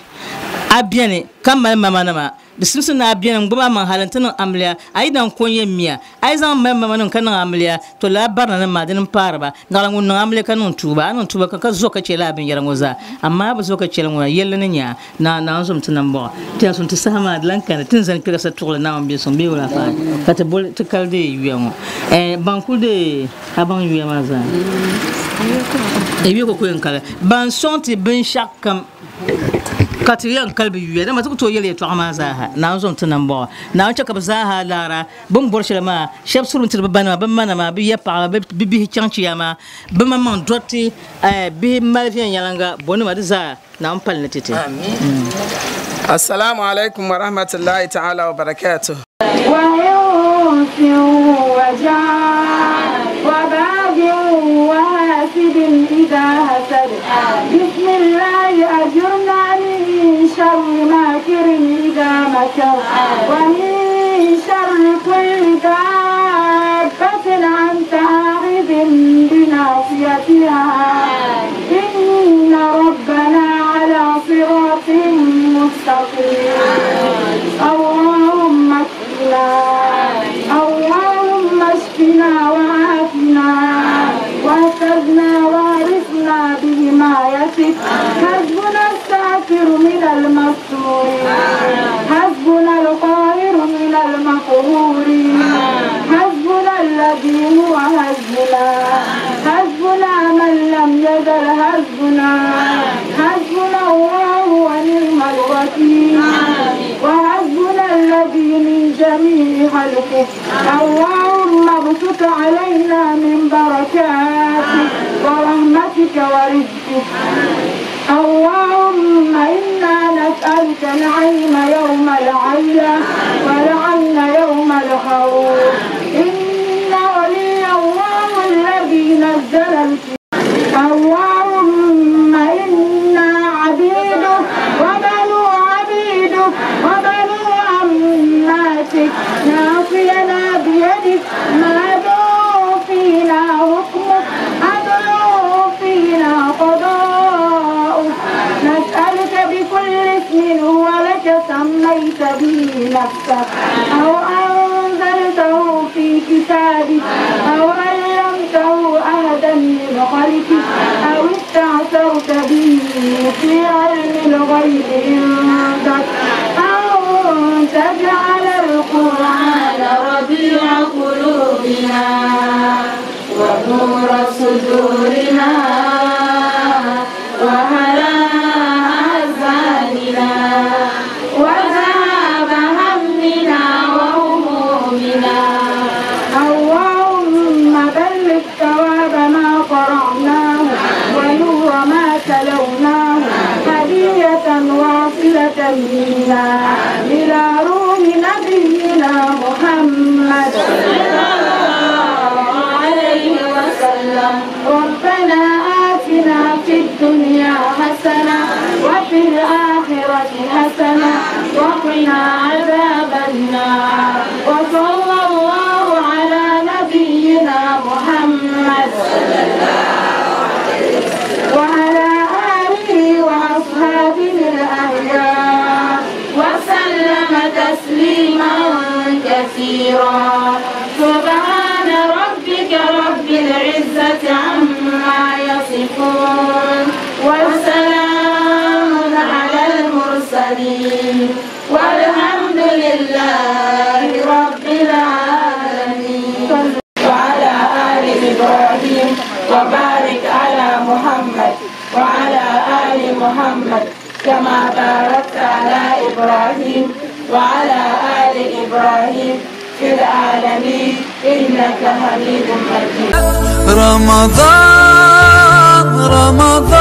E: a beni ka mali mamanima. Di simsi ni a beni n-gbubi a maŋ hali nti niŋ amiliya, a yi dan ko n-yɛn miya, a yi zaŋ mali mamanim ka niŋ amiliya, to lala barinanim maa dini m-paari ba. Naɣila ŋun niŋ amiliya ka niŋ tuuba, a niŋ tuuba ka zo ka chɛ lala binyɛra ŋɔ zaa, amaa a bi zo ka chɛ li ŋuna, yɛlli ni nya a, Naa Naawuni zom ti nambɔɣu. Ti yɛn sun ti saha maa di lan kani, ti ni zani kpe ka sa tuɣili Naawuni biɛsuŋ bee wula faai ka ti boli ti kali deei yuya ŋɔ. Ɛɛn, ban kuli deei a baŋ yuya maa zaa. Yuya ko ku yɛn kali. Ban sɔŋ ti binshɛɣukam. Ka ti yɛn kali bɛ yuya, dama ti ku tooi yɛli yɛtɔɣa maa zaaha. Naawuni zom ti nambɔɣu. Naawuni chɛ ka bɛ zaaha laara bɛ ni bɔri shɛli maa. Shɛba surimi tiri bɛ banima, bɛ manima, bɛ yapaɣiba, bɛ bihi chaŋ chiyaama, bɛ maŋmaŋ dɔriti, bihi mali viɛnyɛliŋga, bɔnima, di zaa Naawuni pali ni ti ti.
D: Assalamu alaikum wa rahmatullahi ta'ala wa barakatuh.
F: وإنس وجان وباغ وحاسد إذا حسد بسم الله أجرنا من شر ماكر إذا مكر ومن شر كل دابة أنت آخذ بناصيتها إن ربنا على صراط مستقيم اللهم اشفنا اللهم اشفنا وعافنا واحفظنا وارثنا بحمايتك حسبنا الساتر من المستور حسبنا القاهر من المقهور حسبنا الذي هو حسبنا حسبنا من لم يزل حسبنا حسبنا الله ونعم الوكيل وحسبنا الذي الذي من جميع خلقك. اللهم ابسط علينا من بركاتك ورحمتك ورزقك. اللهم إنا نسألك نعيم يوم العيلة ولعن يوم الخوف. إن ولي الله الذي نزل الكتاب. اللهم إنا عبيدك وبنو عبيدك وبنو أماتك، ناصينا بيدك، ماض فينا حكمك، عدل فينا قضاؤك. نسألك بكل اسم هو لك سميت به نفسك، أو أنزلته في كتابك، أو علمته أحدا من خلقك، أو استأثرت به في علم الغيب عندك، أو تجعل القرآن
C: ربيع قلوبنا ونور صدورنا وهلاء أحزاننا وذهاب همنا وهمومنا.
F: اللهم بلغ ثواب ما قرأناه ونور ما تلوناه هدية واصلة منا إلى روح نبينا محمد
C: صلى الله عليه وسلم.
F: ربنا آتنا في الدنيا حسنة وفي الآخرة حسنة وقنا عذاب النار. وصلى الله على نبينا محمد وعلى آله وأصحابه الأخيار
C: وسلم تسليما كثيرا. سبحان ربك رب العزة عما يصفون وسلام على المرسلين والحمد لله رب العالمين.
D: وعلى آل إبراهيم وبارك على محمد وعلى آل محمد كما باركت على إبراهيم وعلى آل إبراهيم في العالمين إنك حميد مجيد.
G: رمضان رمضان.